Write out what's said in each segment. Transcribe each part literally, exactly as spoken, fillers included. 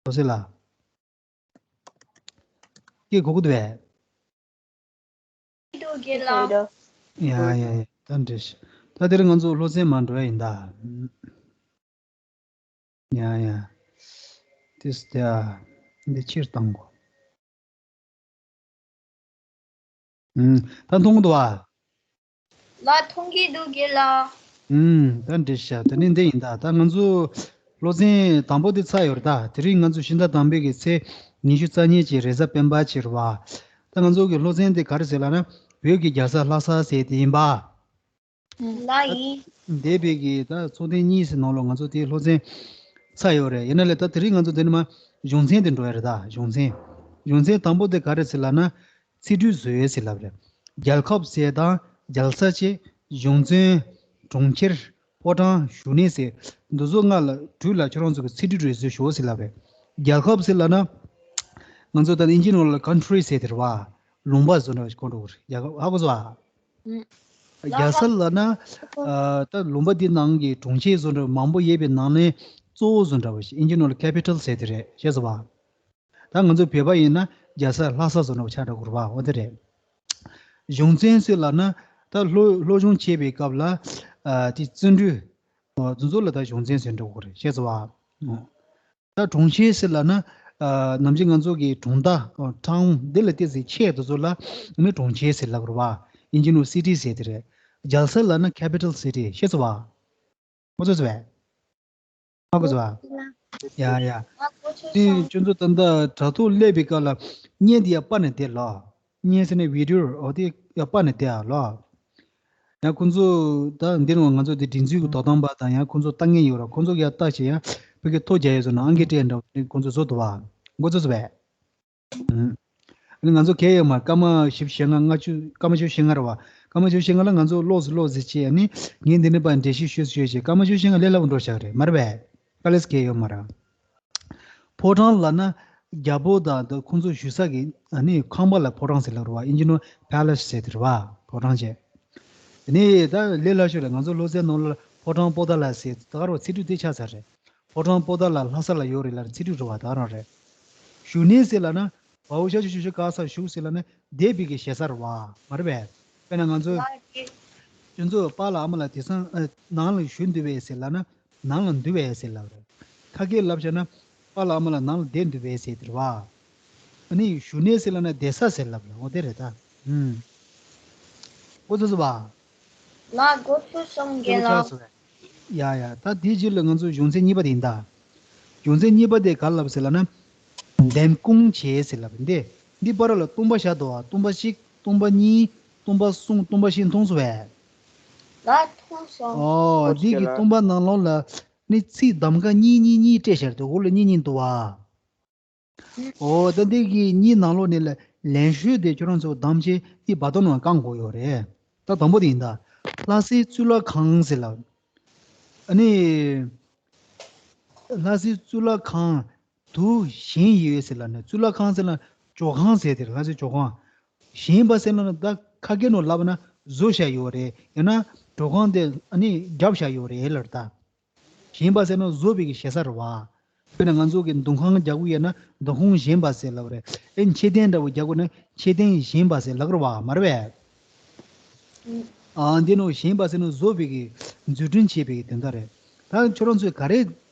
ལོ་སེ་ལ། སྐད་གོ་གི་འདུག་པས། འདུག་རྒན་ལགས། ཡ་ཡ་ཡ། ད་འགྲིག་ཤག་ད་དེ་རིང་ང་ཚོ་སློབ་ཚན་མར་འགྲོ་ཡ་ཡིན་ད། ཡ་ཡ། དེ་སྟེ་ཨ། འདི་ཕྱིར་བཏང་དགོས། ཨུམ། ད་མཐོང་གི་འདུག་བ། ལགས་མཐོང་གི་འདུག་རྒན་ལགས། ཨུམ། ད་འགྲིག་ཤག་དེ་ནི་འདི་ཡིན་ད། ད་ང་ཚོ་སློབ་ཚན་དང་པོ་དེ་ཚར་ཡོད་རེད་ད། དེ་རིང་ང་ཚོ་ཕྱི་ཟླ་དང་པོའི་གི་ཚེས་ཉི་ཤུ་རྩ་གཉིས་ཀྱི་རེས་གཟའ་སྤེན་པ་ཕྱིར་བ། ད་ང་ཚོ་གི་སློབ་ཚན་དེ་ག་རེ་ཟེར་ལབ་ན། བོད་ཀྱི་རྒྱལ་ས་ལྷ་ས་ཟེར་དེ་ཡིན་པ། ལགས་ཡིན། འདས་པའི་གི་ད་ཚོགས་ཐེངས་གཉིས་ཀྱི་ནང་ལོགས་ང་ཚོ་དེའི་སློབ་ཚན་ཚར་ཡོད་རེད། ཡིན་ན་ལས་ད་དེ་རིང་ང་ཚོ་འདི་ནས་མར་གཞུང་ཚན་དེ་འགྲོ་ཡ་རེད་ད། གཞུང་ཚན། གཞུང་ཚན་དང་པོ་དེ་ག་རེ་ཟེར་ལབ་ན། ཚིག་འབྲུ་བཟོ་ཡས་ཟེར་ལབ་རེད། རྒྱལ་ཁབ་ཟེར་དང་རྒྱལ་ས་ཅེས། གཞུང་ཚན། གྲོང་ཁྱེར། ཕོ་བྲང་། བཞུགས་གནས་ཟེར། འདི་ཚོ་ལྔ་ལ་དྲུག་ལ་ཁྱོད་རང་ཚོ་གི་ཚིག་འབྲུ་རེ་བཟོ་ཞུ་ཟེར་ལབ་རེད། རྒྱལ་ཁབ་ཟེར་ལབ་ན། ང་ཚོ་ད་ཨིན་ཇི་ནང་ལ་country ཟེར་དེ་རེད་བ། ལུང་པ་བཟོ་འདྲ་བ་ཞིག་གོ་འགྲོ་གི་རེད། རྒྱལ་ཁབ་ཧ་གོ་སོང་ཨ། རྒྱལ་ས་ལབ་ན། ཨ། ད་ལུང་པ་འདི་ནང་གི་གྲོང་ཁྱེར་བཟོ་འདྲ་མང་པོ་ཡོད་པའི་ནང་ནས་གཙོ་བོ་བཟོ་འདྲ་བ་ཞིག་ཨིན་ཇི་ནང་ལ་capital ཟེར་དེ་རེད། ཤེས་སོང་བ། ད་ང་ཚོ་བོད་པ་ཡིན་ན་རྒྱལ་ས་ལྷ་ས་བཟོ་འདྲ་བ་ཆགས་འགྲོ་གི་རེད་བ། འོ་དེ་རེད། གཞུང་ཚན་ཟེར་ལབ་ན། ད་སློབ་སློབ་སྦྱོང་བྱེད་པའི་སྐབས་ལ། ཨ། དེ་བརྩོན་འགྲུས། ཨ། དེ་ཚོ་ལ་ད་གཞུང་ཚན་ཟེར་འགྲོ་གི་རེད། ཤེས་སོང་བ། ད་གྲོང་ཁྱེར་ཟེར་ལབ་ན། ཨ། ནམ་རྒྱུན་ང་ཚོ་གི་གྲོང་རྡལ། ཨ། town འདི་ལ་བལྟས་ཚེ་ཆེ་དེ་ཚོ་ལ་ནི་གྲོང་ཁྱེར་ཟེར་ལབ་རེད་བ། ཨིན་ཇི་ནང་city ཟེར་དེ་རེད། རྒྱལ་ས་ལབ་ན་capital city ཤེས་སོང་བ། ཁོ་ཚོ་ཚོ་བས། ཧ་གོ་སོང་བ། ཡ་ཡ། དེ་ཁྱོད་ཚོ་ད་ལྟ་དྲ་ཐོག་སླེབས་པའི་སྐབས་ལ་བརྙན་འདི་ཡར་པ་ནས་བསྡད་ལ། བརྙན་ཟེར་ནས་video འོ་དེ་ཡར་པ་ནས་བསྡད་ཨ་ལ། ཡང་ཁོང་ཚོ་ད་འདི་ནང་ང་ཚོ་དེ་སྒྲིག་འཛུགས་ཀྱི་དོ་དམ་པ་དང་ཡང་ཁོང་ཚོ་ལྟ་མཁན་ཡོད་ར། ཁོང་ཚོ་གིས་ཡར་ལྟ་བྱས་ཡང་ཕ་གི་ཐོ་རྒྱག་ཡས་བཟོ་ན་ཨང་ཀི་སྤྲད་འདྲ་བོ་ཁོང་ཚོ་བཟོ་འདུག་བ། མགོ་ཚོས་བས། ཨ་ནི་ང་ཚོ་གས་ཡོད་མ། སྐར་མ་བཞི་བཅུ་ཞེ་ལྔ། ལྔ་བཅུ། སྐར་མ་བཅུ་ཞེ་ལྔ་རེད་བ། སྐར་མ་བཅུ་ཞེ་ལྔ་ལ་ང་ཚོ་ཀློག་ཟིག་ཀློག་ཟིག་བྱས། ཨ་ནི་ངས་འདི་ནས་ཕར་འགྲེལ་བཤད་ཤོད་ཤོད་བྱས། སྐར་མ་བཅུ་ཞེ་ལྔ་ལས་སླ་པོ་འགྲོ་བཞག་རེད་མ་རེད་པས། དཀའ་ལས་གས་ཡོད་མ་ར། ཕོ་བྲང་ལབ་ན་རྒྱལ་པོ་དང་དེ་ཁོང་ཚོ་བཞུགས་ས་གི་ཨ་ནི་ཁང་པ་ལ་ཕོ་བྲང་ཟེར་ལབ་རེད་བ། ཨིན་ཇི་ནང་palace ཟེར་དེ་རེད་བ། ཕོ་བྲང་བྱས། དེ་ནས་ད་ལས་སླ་ཤོས་ལ་ང་ཚོ་སློབ་ཚན་ནང་ལ་ཕོ་བྲང་པོ་ཏཱ་ལ་ཟེར་ད་ག་རེ་བ། ཚིག་འབྲུ་དེ་ཆགས་ཚར་རེད། ཕོ་བྲང་པོ་ཏཱ་ལ་ལྷ་ས་ལ་ཡོད་རེད་ལབ་ཚིག་འབྲུ་རེད་བ། ད་ག་རང་རེད། བཞུགས་གནས་ཟེར་ལབ་ན་བའོ་ཤ་ཆུ་ཤུ་ཤུ་ག་ས་བཞུགས་ཟེར་ལབ་ན་བསྡད་པའི་གི་ཞེ་ས་རེད་བ། མ་རེད་པས། དཔེར་ན་ང་ཚོ་ཁྱོད་ཚོ་པཱ་ལགས་ཨ་མ་ལགས་དེང་སང་ཨ་ནང་ལ་བཞུགས་འདུག་པས་ཟེར་ལབ་ན་ནང་ལ་འདུག་པས་ཟེར་ལབ་རེད། ཁ་སྐད་ལབ་བྱས་ན་པཱ་ལགས་ཨ་མ་ལགས་ནང་ལ་བསྡད་འདུག་པས་ཟེར་དེ་རེད་བ། ཨ་ནི་བཞུགས་གནས་ཟེར་ལབ་ན་བསྡད་ས་ཟེར་ལབ་རེད། འོ་དེ་རེད་ད། ཨུམ། མགོ་ཚོས་སོང་བ། ལགས་མགོ་ཚོས་སོང་རྒན་ལགས། ཡ་ཡ། ད་དེའི་རྗེས་ལ་ང་ཚོ་གཞུང་ཚན་གཉིས་པ་དེ་ཡིན་ད། གཞུང་ཚན་གཉིས་པ་དེ་ག་རེ་ལབ་ཟེར་ལབ་ན། འདེམས་སྐོང་བྱེད་ཟེར་ལབ་འདི། འདི་བར་ལ་སྟོང་པ་བཞག་འདུག་བ། སྟོང་པ་གཅིག་སྟོང་པ་གཉིས། སྟོང་པ་གསུམ། སྟོང་པ་བཞི་མཐོང་སོང་བས། ལགས་མཐོང་སོང་། ཨོ་འདི་གི་སྟོང་པ་ནང་ལོགས་ལ་ནི་ཚིག་གདམ་ག་གཉིས་གཉིས་གཉིས་སྤྲད་བཞག་འདུག་འོག་ལ་གཉིས་གཉིས་འདུག་བ། ཨོ་ད་འདི་གི་གཉིས་ནང་ལོགས་ནས་ལ་ལན་ཤོད་དེ་ཁྱོད་རང་ཚོ་གདམ་བྱས་འདི་བར་དོ་ནང་བཀང་དགོས་ཡོད་རེད། ད་དང་པོ་དེ་ཡིན་ད། ལྷ་སའི་གཙུག་ལག་ཁང་ཟེར་ལབ། ཨ་ནི། ལྷ་སའི་གཙུག་ལག་ཁང་དུ་བཞེངས་ཡོད་ཟེར་ལབ་ནས། གཙུག་ལག་ཁང་ཟེར་ན་ཇོ་ཁང་ཟེར་དེ་རེད། ལྷ་སའི་ཇོ་ཁང་། བཞེངས་པ་ཟེར་ན་ད་ཁ་སྐད་ནང་ལབ་ན་བཟོ་བཞག་ཡོད་རེད། ཡང་ན་ཇོ་ཁང་དེ་ཨ་ནི་བརྒྱབ་བཞག་ཡོད་རེད་ལབ་རེད་ད། བཞེངས་པ་ཟེར་ན་བཟོ་བའི་གི་ཞེ་ས་རེད་བ། དཔེར་ན་ང་ཚོ་གི་འདུ་ཁང་རྒྱག་གི་ཡོད་ན་འདུ་ཁང་བཞེངས་པ་ཟེར་ལབ་རེད། ཨེ་མཆོད་རྟེན་འདྲ་བོ་རྒྱག་གི་ན་མཆོད་རྟེན་བཞེངས་པ་ཟེར་ལབ་ཀྱི་རེད་བ། མ་རེད་པས། ཨ་འདི་ནང་བཞེངས་པ་ཟེར་ན་བཟོ་བའི་གི་འཛུགས་སྐྲུན་བྱེད་པའི་གི་དོན་དག་རེད། ད་ཁྱོད་རང་ཚོས་ག་རེ་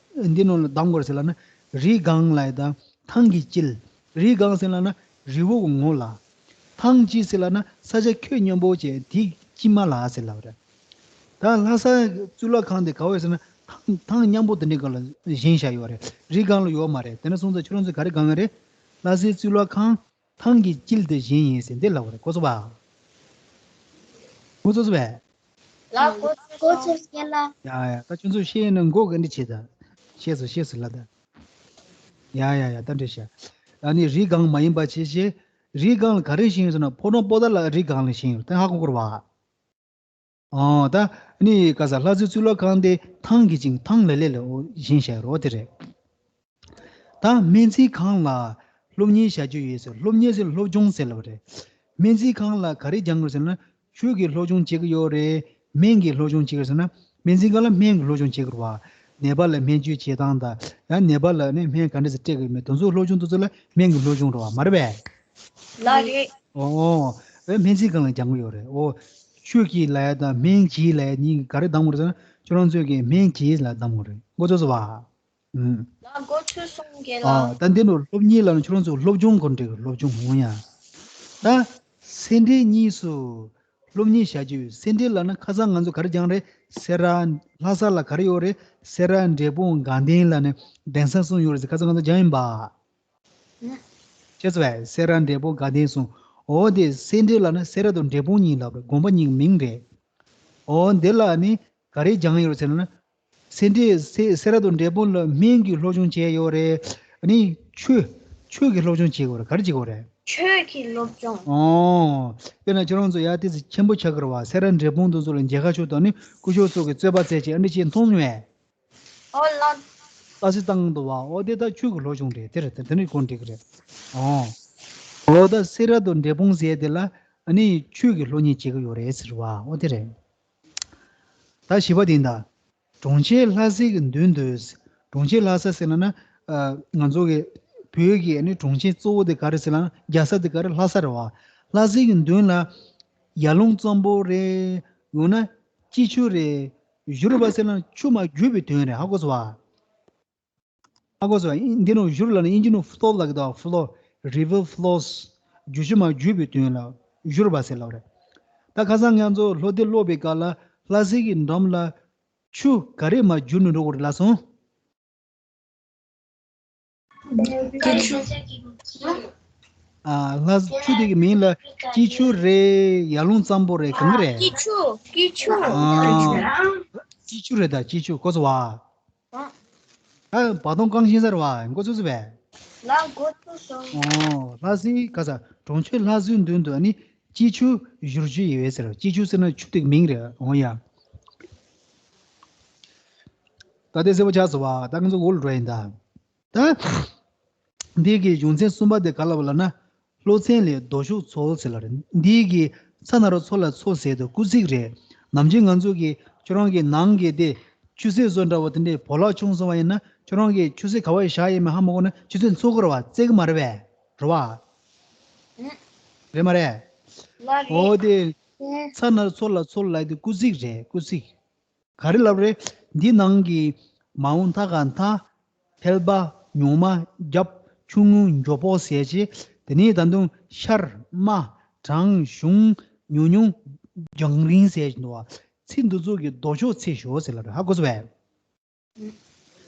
འདི་ནང་ལ་གདམ་དགོས་རེད་ཟེར་ལབ་ན། རི་སྒང་ལ་དང་ཐང་གི་དཀྱིལ། རི་སྒང་ཟེར་ལབ་ན་རི་བོ་གི་ངོས་ལ། ཐང་དཀྱིལ་ཟེར་ལབ་ན་ས་ཆ་ཁྱོན་སྙོམས་པོ་བྱས་དེའི་དཀྱིལ་མ་ལ་ཟེར་ལབ་རེད། ད་ལྷ་ས་གཙུག་ལག་ཁང་དེ་ག་བ་ཡོད་ཟེར་ན་ཐང་ཐང་མཉམ་པོ་དེ་འདྲའི་སྒང་ལ་བཞེངས་བཞག་ཡོད་རེད། རི་སྒང་ལ་ཡོད་མ་རེད། དེ་འདྲ་སོང་ཙང་ཁྱོད་རང་ཚོས་ག་རེ་གདམ་ཡོད་རེད། ལྷ་སའི་གཙུག་ལག་ཁང་ཐང་གི་དཀྱིལ་དུ་བཞེངས་ཡིན་ཟེར་འདི་ལབ་པ་རེད། གོ་སོང་བ། གོ་སོང་བས། ལགས་གོ་ཚོད་གོ་སོང་། ཚོད་སྐྱེལ་ལ། ཡ་ཡ། ད་ཁྱོད་ཚོ་ཤེས་ན་མགོ་ག་འདྲ་བྱེད་ད། ཤེས་སོང་ཤེས་སོང་ལབ་ད། ཡ་ཡ་ཡ། ད་འདྲ་བྱ། ཨ་ནི་རི་སྒང་མ་ཡིན་པ་བྱས་བྱས། རི་སྒང་ལ་ག་རེ་བཞེངས་ཡོད་ཟེར་ན་ཕོ་བྲང་པོ་ཏཱ་ལ་རི་སྒང་ལ་བཞེངས་ཡོད། ད་ཧ་གོ་གོ་རེད་བ། ཨོ་ད་ནི་ག་ས་ལྷ་སའི་གཙུག་ལག་ཁང་དེ་ཐང་གི་ཅིང་ཐང་ལེ་ལེ་ལ་བཞེངས་བཞག་རོ་དེ་རེད། ད་སྨན་རྩིས་ཁང་ལ་སློབ་གཉེར་བྱ་རྒྱུ་ཡོད་ཟེར། སློབ་གཉེར་ཟེར་སློབ་སྦྱོང་ཟེར་ལབ་རེད། སྨན་རྩིས་ཁང་ལ་ག་རེ་སྦྱང་དགོས་ཟེར་ན་ཆོས་ཀྱི་སློབ་སྦྱོང་བྱེད་ཀྱི་ཡོད་རེད། སྨན་གྱི་སློབ་སྦྱོང་བྱེད་ཀྱི་ཡོད་ཟེར་ན་སྨན་རྩིས་ཁང་ལ་སྨན་གྱི་སློབ་སྦྱོང་བྱེད་ཀྱི་རེད་བ། ནད་པ་ལ་སྨན་བཅོས་བྱེད་སྟངས་དང་། ཡང་ནད་པ་ལ་ནི་སྨན་ག་འདྲ་ཞིག་སྤྲད་དགོས་མེད། དེ་ཚོ་སློབ་སྦྱོང་དེ་ཚོ་ལ་སྨན་གྱི་སློབ་སྦྱོང་རེད་བ། མ་རེད་པས། ལགས་རེད། ཨོ། ཨོ། ཨེ་སྨན་རྩིས་ཁང་ལ་སྦྱང་གི་ཡོད་རེད། ཨོ། ཆོས་ཀྱི་ལ་ཡ་དང་སྨན་གྱི་ལ་ཡ་གཉིས་ག་རེ་གདམ་དགོས་རེད་ཟེར་ན། ཁྱོད་རང་ཚོས་ཀྱི་སྨན་གྱི་ལ་གདམ་དགོས་རེད། མགོ་ཚོས་སོང་བ། ཨུམ། ལགས་མགོ་ཚོས་སོང་གི་ལགས། ཨ། ད་འདི་ནོ་སློབ་གཉེར་ལ་ནི་ཁྱོད་རང་ཚོ་སློབ་སྦྱོང་གོ་འདྲ་གི་སློབ་སྦྱོང་ཡོང་ཡ། ད་སེ་འབྲས་གཉིས་སུ་སློབ་གཉེར་བྱ་རྒྱུ། སེ་འབྲས་ལ་ནི་ཁ་སང་ང་ཚོ་ག་རེ་སྦྱངས་རེད། སེ་ར། ལྷ་ས་ལ་ག་རེ་ཡོད་རེད། སེ་ར་འབྲས་སྤུངས་དགའ་ལྡན་ལ་ནི་གདན་ས་གསུམ་ཡོད་རེད་ཟེར་ཁ་སང་ང་ཚོ་སྦྱངས་ཡིན་པ། ཨུ། ཤེས་སོང་བས། སེ་ར་འབྲས་སྤུངས་དགའ་ལྡན་གསུམ། འོ་དེ་སེ་འབྲས་ལ་ནི་སེ་ར་དང་འབྲས་སྤུངས་གཉིས་ལབ་རེད། དགོན་པ་གཉིས་ཀྱི་མིང་རེད། འོ་འདི་ལ་ནི་ག་རེ་སྦྱངས་ཡོད་རེད་ཟེར་ན། སེ་འབྲས་སེ་སེ་ར་དང་འབྲས་སྤུངས་ལ་སྨན་གྱི་སློབ་སྦྱོང་བྱས་ཡོད་རེད། ཨ་ནི་ཆོས་ཆོས་ཀྱི་སློབ་སྦྱོང་བྱེད་དགོས་རེད། ག་རེ་བྱེད་དགོས་རེད། ཆོས་ཀྱི་སློབ་སྦྱོང་། ཨོ། དཔེར་ན་ཁྱོད་རང་ཚོ་ཡ་དེ་ཚོ་ཆེན་པོ་ཆགས་ཀྱི་རེད་བ། སེ་ར་འབྲས་སྤུངས་དེ་ཚོ་ལ་མཇལ་ཁ་ཞུ་དང་ནི་སྐུ་ཞབས་ཚོ་གི་རྩོད་པ་རྩེད་ཅིག་ཨ་འདྲ་ཅིག་མཐོང་མྱོང་ངས། ཨོ་ལགས། ལྟ་ཞིབ་བཏང་འདུག་བ། ཨོ་དེ་ད་ཆོས་ཀྱི་སློབ་སྦྱོང་རེད། དེ་རེད། དེ་དེ་ནི་གོ་འགྲིག་གི་རེད། ཨོ། ཨོ་ད་སེ་ར་དང་འབྲས་སྤུངས་ཟེར་དེ་ལ་ཨ་ནི་ཆོས་ཀྱི་སློབ་གཉེར་བྱེད་ཀྱི་ཡོད་རེད་ཟེར་བ། ཨོ་དེ་རེད། ད་བཞི་པ་དེ་ཡིན་ད། གྲོང་ཁྱེར་ལྷ་སའི་གི་མདུན་དུ། གྲོང་ཁྱེར་ལྷ་ས་ཟེར་ན་ན། ཨ། ང་ཚོ་གི་བོད་ཀྱི་ཨ་ནི་གྲོང་ཁྱེར་གཙོ་བོ་དེ་ག་རེ་ཟེར་ན། རྒྱལ་ས་དེ་ག་རེ། ལྷ་ས་རེད་བ། ལྷ་སའི་གི་མདུན་ལ་ཡར་ཀླུང་གཙང་པོ་རེད། ཡང་ན་སྐྱིད་ཆུ་རེད། བཞུར་བ་ཟེར་ན་ཆུ་མར་རྒྱུག་པའི་དོན་རེད། ཧ་གོ་སོང་བ། ཧ་གོ་སོང་བ། འདི་ནང་བཞུར་ལབ་ན་དབྱིན་ཇི་ནང་flow ལབ་ཀྱི་འདུག flow, river flows. རྒྱུག་ཆུ་མར་རྒྱུག་པའི་དོན་ལ་བཞུར་བ་ཟེར་ལབ་རེད། ད་ཁ་སང་ང་ཚོ་སློབ་དེབ་ཀློག་པའི་སྐབས་ལ་ལྷ་སའི་གི་འགྲམ་ལ་ཆུ་ག་རེ་མར་རྒྱུག་ནས་འགྲོ་གི་རེད་ལབ་སོང་། སྐྱིད་ཆུ། ཨ། ལྷ་ཆུ་དེ་གི་མིང་ལ་སྐྱིད་ཆུ་རེད། ཡར་ཀླུང་གཙང་པོ་རེད། གང་གི་རེད། སྐྱིད་ཆུ། སྐྱིད་ཆུ། ཨ། སྐྱིད་ཆུ་རེད། ད་སྐྱིད་ཆུ་གོ་སོང་བ། ཨ། ཨ། བ་དོང་རྐང་ཤིང་ཟེར་བ། མགོ་ཚོས་སོང་བས། ལགས་མགོ་ཚོས་སོང་། ཨོ། ལྷ་སའི་ག་ས་གྲོང་ཁྱེར་ལྷ་སའི་མདུན་དུ་ཨ་ནི་སྐྱིད་ཆུ་བཞུར་རྒྱུ་ཡོད་ཟེར། སྐྱིད་ཆུ་ཟེར་ན་ཆུ་དེ་གི་མིང་རེད། ཨོ་ཡ། ད་དེ་གསལ་པོ་ཆགས་སོང་བ། ད་ང་ཚོ་འོག་ལ་འགྲོ་ཡིན་ད། ད། འདི་གི་གཞུང་ཚན་གསུམ་པ་དེ་ག་ལབ་ལབ་ན། ལྷོ་མཚན་ལས་རྡོ་ཤོག་འཚོལ་ཟེར་ལབ་རེད། འདི་གི་ཚ་ན་རོ་ཚོ་ལ་ཚོ་ཟེར་དུས་སྐུལ་ཚིག་རེད། ནམ་རྒྱུན་ང་ཚོ་གི་ཁྱོད་རང་གི་ནང་གི་དེ་ཆུ་སེར་བཟོ་འདྲ་བོ་དེ་འདྲའི་བོ་ལག་ཆུང་སོང་བ་ཡིན་ན། ཁྱོད་རང་གི་ཆུ་སེར་ག་བ་བཞག་ཡོད་མེད་ཧ་མ་གོ་ན་ཆུ་ཚོད་འཚོལ་དགོས་རེད་བ། བཙལ་གི་མ་རེད་པས། རེད་བ། རེད་མ་རེད། ལགས་རེད། འོ་དེ། ཚ་ན་རོ་ཚོ་ལ་ཚོ་ལབ་དེ་སྐུལ་ཚིག་རེད། སྐུལ་ཚིག་ག་རེ་ལབ་རེད། འདི་ནང་གི་མ་འོངས་མཐའ་ཁ་མཐའ། ཕལ་པ། མྱོང་མ། རྒྱབ། ཆུང་ངུ། མགྱོགས་པོ་ཟེར་བྱས། དེ་ནས་ད་དུང་ཤར། དམའ། གྲང་། གཞུང་། ཉུང་ཉུང་། རྒྱང་རིང་ཟེར་བྱས་འདུག་བ། ཚིག་འདི་ཚོ་གི་ལྡོག་ཕྱོགས་འཚོལ་ཤོག་ཟེར་ལབ་རེད། ཧ་གོ་སོང་བས།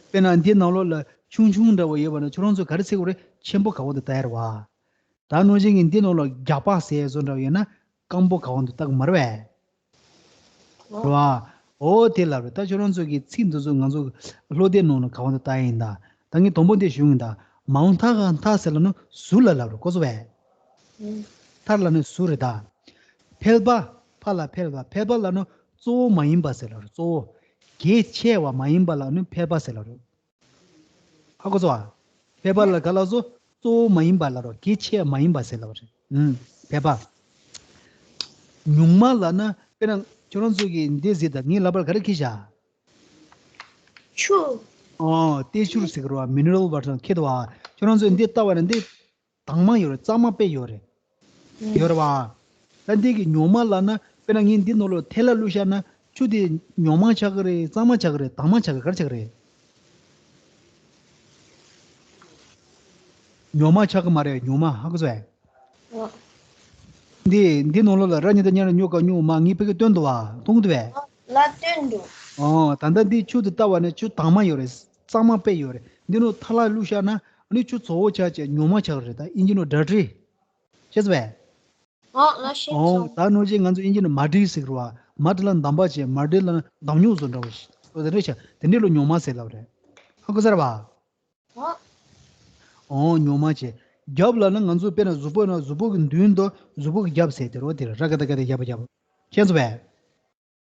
དཔེར་ན་འདི་ནང་ལོགས་ལ་ཆུང་ཆུང་འདྲ་བོ་ཡོད་པ་ན་ཁྱོད་རང་ཚོས་ག་རེ་འཚོལ་དགོས་རེད། ཆེན་པོ་ག་བ་འདུག་ལྟ་ཡ་རེད་བ། ད་ནང་བཞིན་གྱི་འདི་ནང་ལ་རྒྱགས་པ་ཟེར་བཟོ་འདྲ་བ་ཡོད་ན་སྐམ་པོ་ག་བ་འདུག་ལྟ་གི་མ་རེད་པས། རེད་བ། འོ་དེ་ལབ་རེད། ད་ཁྱོད་རང་ཚོ་གི་ཚིག་འདི་ཚོ་ང་ཚོ་སློབ་དེབ་ནང་ལ་ག་བ་འདུག་ལྟ་ཡིན་ད། ད་ངས་དང་པོ་འདི་ཞུ་ཡིན་ད། མ་འོངས་མཐའ་ཁ་མཐའ་ཟེར་ལབ་ན་ཟུར་ལ་ལབ་རེད། གོ་སོང་བས། མཐར་ལབ་ན་ཟུར་རེད་ད། ཕལ་པ། ཕ་ལ་ཕལ་པ། ཕལ་པ་ལབ་ན་གཙོ་བོ་མ་ཡིན་པ་ཟེར་ལབ་རེད། གཙོ་བོ། གལ་ཆེ་བ་མ་ཡིན་པ་ལབ་ན་ཕལ་པ་ཟེར་ལབ་རེད། ཧ་གོ་སོང་བ། ཕལ་པ་ལ་ག་ལབ་སོང་། གཙོ་བོ་མ་ཡིན་པ་ལབ་རོ། གལ་ཆེ་བ་མ་ཡིན་པ་ཟེར་ལབ་རེད། ཨུམ། ཕལ་པ། ཉུང་མ་ལབ་ན་དཔེར་ན་ཁྱོད་རང་ཚོ་གིས་འདི་ཟེར་ད། ངའི་ལག་པར་ག་རེ་འཁྱེར་བཞག་ཆུ། ཨོ། ཏེ་ཆུ་ཟེར་གི་རེད་བ། མི་ནི་རལ་ཝ་ཊར་འཁྱེར་འདུག་བ། ཁྱོད་རང་ཚོས་འདི་ལྟ་བ་ན་འདི་དྭངས་མ་ཡོད་རེད། གཙང་མ་དཔེ་ཡོད་རེད། ཡོད་རེད་བ། ད་འདི་གི་ཉོག་མ་ལབ་ན་དཔེར་ན་ངས་འདི་ནང་ལོགས་ཐལ་བ་བླུགས་བཞག་ན་ཆུ་དེ་ཉོག་མ་ཆགས་ཀྱི་རེད། གཙང་མ་ཆགས་ཀྱི་རེད། དྭངས་མ་ཆགས་ཀྱི་རེད། ག་རེ་ཆགས་ཀྱི་རེད། ཉོག་མ་ཆགས་ཀྱི་མ་རེད། ཉོག་མ། ཧ་གོ་སོང་ངས། འོ། འདི་འདི་ནང་ལོགས་ལ་ར་ཉི་ད་ཉ་ར་ཉོ་ག་ཉོ་མ་ངས་ཕ་གི་སྟོན་འདུག་བ། མཐོང་གི་འདུག་བས། ལ་སྟོན་འདུག་ཨོ། ད་ལྟ་འདི་ཆུ་དེ་ལྟ་བ་ན་ཆུ་དྭངས་མ་ཡོད་རེད། གཙང་མ་དཔེ་ཡོད་རེད། འདི་ནང་ཐལ་བ་བླུགས་བཞག་ན་ཨ་ནི་ཆུ་བཙོག་པོ་ཆགས་བྱས་ཉོག་མ་ཆགས་ཀྱི་རེད། ད་དབྱིན་ཇི་ནང་ཌར་ཊི། ཤེས་སོང་ངས། ཨོ། ལ་ཤེས་ཨོ། སོང་། ད་ནོར་ཅིག་ང་ཚོ་དབྱིན་ཇི་ནང་མ་ཌི་ཟེར་གི་རེད་བ། མ་ཌི་ལ་འདམ་པ་བྱས། མ་ཌི་ལ་འདམ་ཉོག་བཟོ་འདྲ་བ་ཞིག་ཨོ། དེ་འདྲ་བྱས་དེ་འདྲ་ལ་ཉོག་མ་ཟེར་ལབ་རེད། ཧ་གོ་སོང་རེད་བ། ཨོ། ཨོ། ཉོག་མ་བྱས། རྒྱབ་ལབ་ན་ང་ཚོ་དཔེར་ན་གཟུགས་པོ་ན་གཟུགས་པོ་གི་མདུན་དུ་གཟུགས་པོ་གི་རྒྱབ་ཟེར་དེ་རོ། དེ་ར་ཀ་ད་ཀ་ད་རྒྱབ་རྒྱབ། ཤེས་སོང་ངས།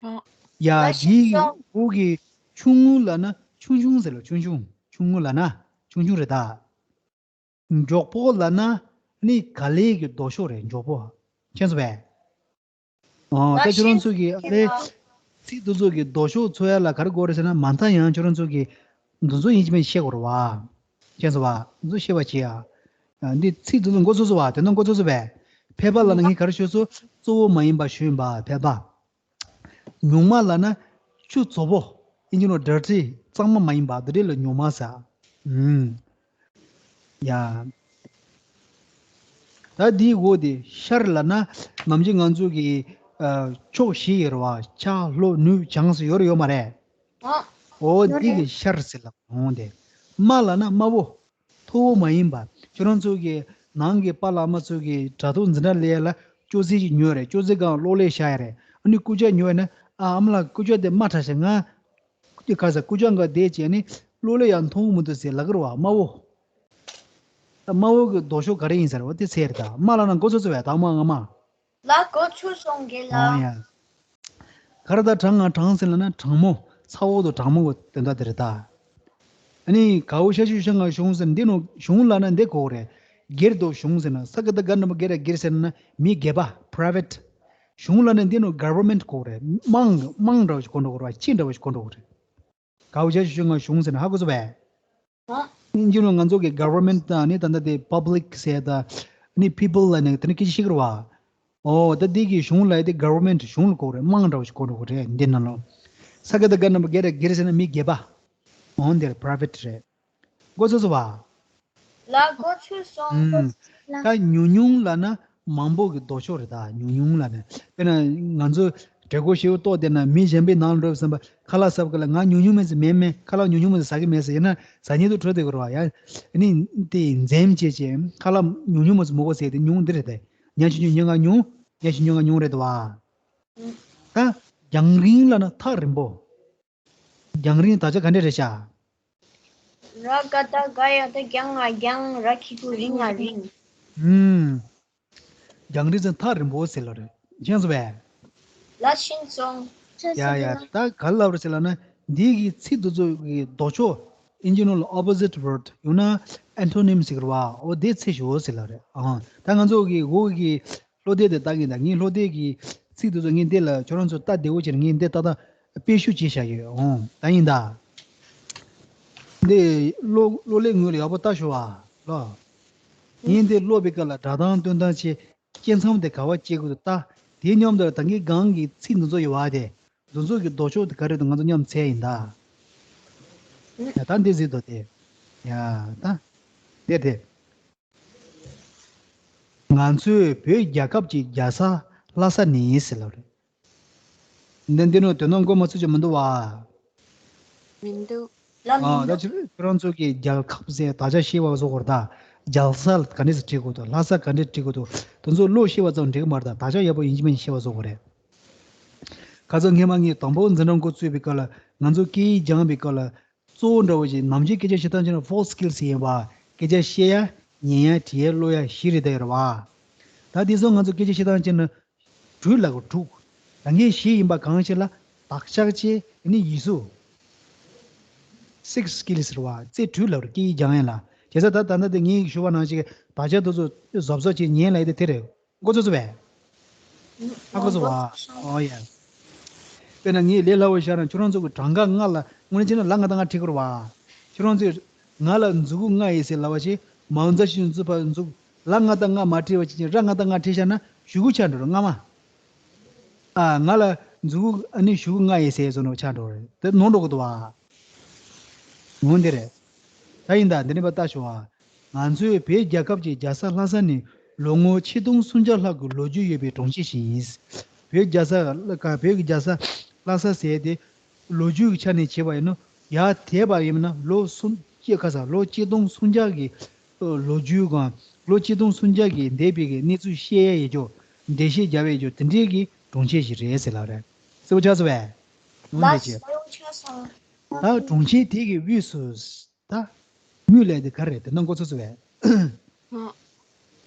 ཨོ། ཡ། ད་ཤེས་འདི་གི་སོང་། འོག་གི་ཆུང་ངུ་ལབ་ན་ཆུང་ཆུང་ཟེར་ལ། ཆུང་ཆུང་། ཆུང་ངུ་ལབ་ན་ཆུང་ཆུང་རེད་ད། མགྱོགས་པོ་ལབ་ན་ནི་ག་ལེ་གི་ལྡོག་ཕྱོགས་རེད། མགྱོགས་པོ། མཁྱེན་སོང་ངས། ཨོ། ད་ཁྱོད་རང་ཚོ་གི་ཨ་ལེ་ཚིག་དེ་ཚོ་གི་ལྡོག་ཕྱོགས་འཚོལ་ཡ་ལ་ག་རེ་དགོས་རེད་ཟེར་ན། མ་མཐའ་ཡང་ཁྱོད་རང་ཚོ་གི་ འདི་ཚོ་ཡིན་གཅིག་མིན་གཅིག་ཤེས་དགོས་རེད་བ། མཁྱེན་སོང་བ། འདི་ཚོ་ཤེས་པ་བྱེད་ཡ། ཨ། འདི་ཚིག་འདི་ཚོ་མགོ་ཚོས་སོང་བ། དེ་ནས་མགོ་ཚོས་སོང་བས། ཕལ་པ་ལབ་ན་ངས་ག་རེ་ཤོད་སོང་། གཙོ་བོ་མ་ཡིན་པ་ཞུས་ཡིན་པ། ཕལ་པ། ཉུང་མ་ལབ་ན་ཆུ་བཙོག་པོ། ཨིན་ཇི་ནང་dirty། གཙང་མ་མ་ཡིན་པ་འདི་འདྲ་ལ་ཉུང་མ་ཟེར། ཨུམ། ཡ། ད་འདིའི་འོག་དེ་ཤར་ལབ་ན་ནམ་རྒྱུན་ང་ཚོ་གི། ཨ། ཕྱོགས་བཞི་ཡོད་རེད་བ། ཆ་ལྷོ་ནུབ་བྱང་ཟེར་ཡོད་རེད་ཡོད་མ་རེད། ཨ། འོ་ཡོད་འདི་རེད། གི་ཤར་ཟེར་ལབ་འོང་དེ། མ་ལབ་ན་དམའ་བོ། མཐོ་བོ་མ་ཡིན་པ། ཁྱོད་རང་ཚོ་གི་ནང་གི་པཱ་ལགས་མ་ཚོ་གི་དྲ་ཐོག་འཛིན་གྲྭ་ལས་ལ་ཅོག་ཙེ་ཞིག་ཉོས་རེད། ཅོག་ཙེ་སྒང་གློག་ཀླད་བཞག་ཡ་རེད། ཨ་ནི་རྐུབ་བཀྱག་ཉོས་ན། ཨ། ཨ་མ་ལགས་རྐུབ་བཀྱག་དེ་དམའ་དྲགས་ཤག་ང་། ཁ་ས་རྐུབ་བཀྱག་འགའ་བསྡད་བྱས་ནི་གློག་ཀླད་ཡང་མཐོང་གི་མི་འདུག་ཟེར་ལབ་ཀྱི་རེད་བ། དམའ་བོ། ད་དམའ་བོ་གི་ལྡོག་ཕྱོགས་ག་རེ་ཡིན་ཟེར་བ་དེ་ཚེ་རེད་ད། དམའ་ལབ་ན་མགོ་ཚོས་སོང་བས། དང་མ་ང་མ། ལ་མགོ་ཚོས་སོང་གི་ལ། ཨོ་ཡ། ག་རེ་ད་གྲང་ང་གྲང་ཟེར་ལབ་ན་གྲང་མོ། ཚ་བོ་དང་གྲང་མོ་གི་དོན་དག་དེ་རེད་ད། ཨ་ནི་གའུ་ཤ་ཤུ་ཤ་ང་གཞུང་ཟེར་འདི་ནོ། གཞུང་ལབ་ན་འདི་གོ་རེད། སྒེར་དང་གཞུང་ཟེར་ན་ས་ག་ད་ག་ན་མ་སྒེར་ར་སྒེར་ཟེར་ན་མི་སྒེར་པ། private། གཞུང་ལབ་ན་འདི་ནོ་government་གོ་རེད། དམངས་དམངས་འདྲ་བ་ཞིག་གོ་འགྲོ་གི་རེད་བ། སྤྱི་འདྲ་བ་ཞིག་གོ་འགྲོ་གི་རེད། གའུ་ཤ་ཤུ་ཤ་ང་གཞུང་ཟེར་ན་ཧ་གོ་སོང་བས། ཨ། ཨིན་ཇི་ནང་ང་ཚོ་གི་government་དང་ནི་ད་ལྟ་དེ་public་ཟེར་དང་ནི་people་ལ་ནི་དེ་ནི་སྐད་ཆ་བཤད་ཀྱི་རེད་བ། ཨོ་ད་འདི་གི་གཞུང་ལ་དེ་government་གཞུང་ལ་གོ་རེད། དམངས་འདྲ་བ་ཞིག་གོ་འགྲོ་གི་རེད་འདི་ནང་ལོ། ས་ག་ད་ག་ན་མ་སྒེར་ར་སྒེར་ཟེར་ན་མི་སྒེར་པ། ཨོ་འདིར་private་རེད། མགོ་ཚོས་སོང་བ། ལ་མགོ་ཚོས་སོང་། ཨུམ། ད་ཉུང་ཉུང་ལབ་ན་མང་པོ་གི་ལྡོག་ཕྱོགས་རེད་ད། ཉུང་ཉུང་ལབ་ན། དཔེར་ན་ང་ཚོ་གྲོད་ཁོག་ཞེ་པོ་ལྟོགས་བསྡད་ན་མི་གཞན་པའི་ནང་ལ་འགྲོ་བསམ་པ། ཁ་ལག་ཟ་གི་ལ་ང་ཉུང་ཉུང་མ་ཟིག་མེད་མེད། ཁ་ལག་ཉུང་ཉུང་མ་ཟིག་ཟ་གི་མེད་ཟེར་ཡིན་ན་ཟ་སྙིང་དུ་བྲོ་བསྡད་ཀྱི་རེད་བ། ཡ། ཨ་ནི་དེ་འཛེམ་བྱས་བྱས་ཁ་ལག་ཉུང་ཉུང་མ་ཟིག་མ་གོ་ཟེར་དེ་ཉུང་འདི་རེད་དེ། ཉག་ཆུང་ཆུང་ཉག་ང་ཉུང་། ཉག་ཆུང་ཉུང་ང་ཉུང་རེད་དོ་བ། ད་རྒྱང་རིང་ལབ་ན་ཐག་རིང་པོ། རྒྱང་རིང་དག་ཆ་ག་འདྲ་རེད་ཤག་ར་ག་ད་ག་ཡ་ད་རྒྱང་ང་རྒྱང་། ར་གི་གུ་རིང་ང་རིང་། ཨུམ། རྒྱང་རིང་ཚོ་ཐག་རིང་པོ་ཟེར་ལ་རེད། མཁྱེན་སོང་བས། ལ་ཤིན་སོང་། ཡ་ཡ། ད་ག་ལབ་རེད་ཟེར་ལབ་ན་འདི་གི་ཚིག་འདི་ཚོ་གི་ལྡོག་ཕྱོགས། ཨིན་ཇི་ནང་ལ་opposite word་ཡང་ན་antonym་ཟེར་གི་རེད་བ། འོ་དེ་ཚིག་ཞུ་ཟེར་ལ་རེད། ཨང་། ད་ང་ཚོ་གི་འོག་གི་ཀློག་དེབ་དེ་ལྟ་གིན་ད། ངས་ཀློག་དེབ་ཀྱི་ཚིག་དེ་ཚོ་ངས་འདི་ལ་ཁྱོད་རང་ཚོ་ལྟ་བདེ་བོ་བྱས་ནས་ངས་འདི་ཏག་ཏག་དཔེ་ཤུགས་ཅིག་བཞག་ཡོད། འོང་ད་ཡིན་ད། འདི་ཀློག་ཀློག་ལེ་ངོས་ལ་ཡག་པོ་ལྟ་ཞུ་བ་ལ། ངས་འདི་ཀློག་པའི་སྐབས་ལ་སྒྲ་གདངས་སྟོན་སྟངས་བྱས། སྐྱེ་མཚམས་དེ་ག་བ་སྐྱེ་དགོས་ལྟ། དེའི་མཉམ་དུ་ད་གིན་སྒང་གི་ཚིག་འདི་ཚོ་ཡོད་བ་དེ། འདི་ཚོ་གི་ལྡོག་ཕྱོགས་དེ་ག་རེ་འདུག་ང་ཚོ་མཉམ་འཚལ་ཡིན་ད། ཡ་ད་འདི་ཟིག་འདུག་དེ། ཡ་ད། དེ་དེ། ང་ཚོའི་བོད་རྒྱལ་ཁབ་ཀྱི་རྒྱལ་ས་ལྷ་ས་ནི་ཟེར་ལབ་རེད། འདི་འདི་ནང་དོན་དག་མགོ་མ་ཚོས་ཀྱི་མི་འདུག་བ། མི་འདུག་ལ་མི་ཨ་ད་འདུག་ཁྱོད་རང་ཚོ་གི་རྒྱལ་ཁབ་ཟེར་དག་ཆ་ཤེས་པ་བཟོ་དགོས་རེད་ད། རྒྱལ་ས་ག་འདྲས་སེ་བྲིས་དགོས་འདུག་ལྷ་ས་ག་འདྲས་བྲིས་དགོས་འདུག་དེ་ཚོ་ཀློག་ཤེས་པ་ཙམ་འགྲིག་གི་མ་རེད་ད། དག་ཆ་ཡག་པོ་ཡིན་གཅིག་མིན་གཅིག་ཤེས་པ་བཟོ་དགོས་རེད། ཁ་སང་སྔས་མ་ངས་དང་པོ་འཛིན་གྲྭ་འགོ་བཙུགས་པའི་སྐབས་ལ་ང་ཚོ་སྐད་ཡིག་སྦྱངས་པའི་སྐབས་ལ། གཙོ་བོ་འདྲ་བོ་ཞིག་ནམ་རྒྱུན་སྐད་ཆ་བཤད་སྟངས་བྱས་ན་four skills་ཡིན་པ། སྐད་ཆ་བཤད་ཡ། ཉན་ཡ། འབྲི་ཡ། ཀློག་ཡ། བཞི་རེད་ད་ཡོད་རེད་བ། ད་དེ་ཚོ་ང་ཚོ་སྐད་ཆ་བཤད་སྟངས་བྱས་ན་དྲུག་ལབ་དགོས་དྲུག་ད་ངས་བཞི་ཡིན་པ་གང་ཞིག་ལ་བདག་ཅག་བྱས་ནི་ཡིག་གཟུགས། six skills་རེད་བ། རྩེ་དྲུག་ལབ་རེད་སྐད་ཡིག་སྦྱང་ཡ་ལ། བྱས་ཙང་ད་ད་ལྟ་དེ་ངས་ཞུ་བ་ནང་བཞིན་བདག་ཅག་དེ་ཚོ་གཟབ་གཟབ་བྱས་ཉན་ལབ་ཡ་དེ་དེ་རེད། མགོ་ཚོས་སོང་བས། ཧ་གོ་སོང་བ། ཨོ་ཡ། དཔེར་ན་ངས་ལས་སླ་བོ་བཞག་ན་ཁྱོད་རང་ཚོ་གི་གྲངས་ཀ་ལྔ་ལ་དངོས་གནས་བྱས་ན་ལ་ལྔ་དང་ལྔ་བྲིས་དགོས་རེད་བ། ཁྱོད་རང་ཚོས་ང་ལ་མཛུ་གུ་ལྔ་ཡོད་ཟེར་ལབ་པ་ཞིག་མའོ་ཙེ་ཏུང་གཙུག་ཕ་མཛུ་གུ་ལ་ལྔ་དང་ལྔ་མ་བྲིས་པ་ཅིག་ར་ལྔ་དང་ལྔ་བྲིས་བཞག་ན་གཞུག་གུ་ཆགས་འགྲོ་རེད་སྔ་མ། ཨ་ང་ལ་མཛུ་གུ་ཨ་ནི་གཞུག་གུ་ལྔ་ཡོད་ཟེར་བཟོ་འདྲ་ཆགས་འགྲོ་རེད་དེ་ནོར་འགྲོ་གི་འདུག་བ། འོ་འདི་རེད། ད་ཡིན་ད་འདི་ནས་ཕར་ལྟ་ཞོག་ཨ། ང་ཚོའི་བོད་རྒྱལ་ཁབ་ཀྱི་རྒྱལ་ས་ལྷ་ས་ནི་ལོ་ངོ་ཆིག་སྟོང་སུམ་བརྒྱ་ལྷག་གི་ལོ་རྒྱུས་ཡོད་པའི་གྲོང་ཁྱེར་ཞིག་ཡིན། བོད་རྒྱལ་ས་ལ་ཀ་བོད་ཀྱི་རྒྱལ་ས་ལྷ་ས་ཟེར་ཏེ་ལོ་རྒྱུས་ཀྱི་ཆ་ནས་བྱས་པ་ཡིན་ན་ཡར་དེད་པ་ཡིན་ན་ལོ་སུམ་ཅེ་ཁ་ས་ལོ་ཆིག་སྟོང་སུམ་བརྒྱ་གི་ལོ་རྒྱུས་སྒང་ལོ་ཆིག་སྟོང་སུམ་བརྒྱ་གི་འདས་པའི་གི་གནས་ཚུལ་བཤད་ཡས་ཡོད་ཀྱོ་འགྲེལ་བཤད་རྒྱབ་ཡས་ཀྱོ་དེ་འདྲའི་གི་གྲོང་ཁྱེར་ཞིག་རེད་ཟེར་ལབ་རེད། གསལ་པོ་ཆགས་སོང་བས། འོ་འདི་ལ་ཅེ། གསལ་པོ་ཆགས་སོང་། ད་གྲོང་ཁྱེར་དེ་གི་དབུས་སུ། ད། དབུས་ལ་དེ་ག་རེ་རེད་དེ་ནང་མགོ་ཚོས་སོང་བས། ཨ།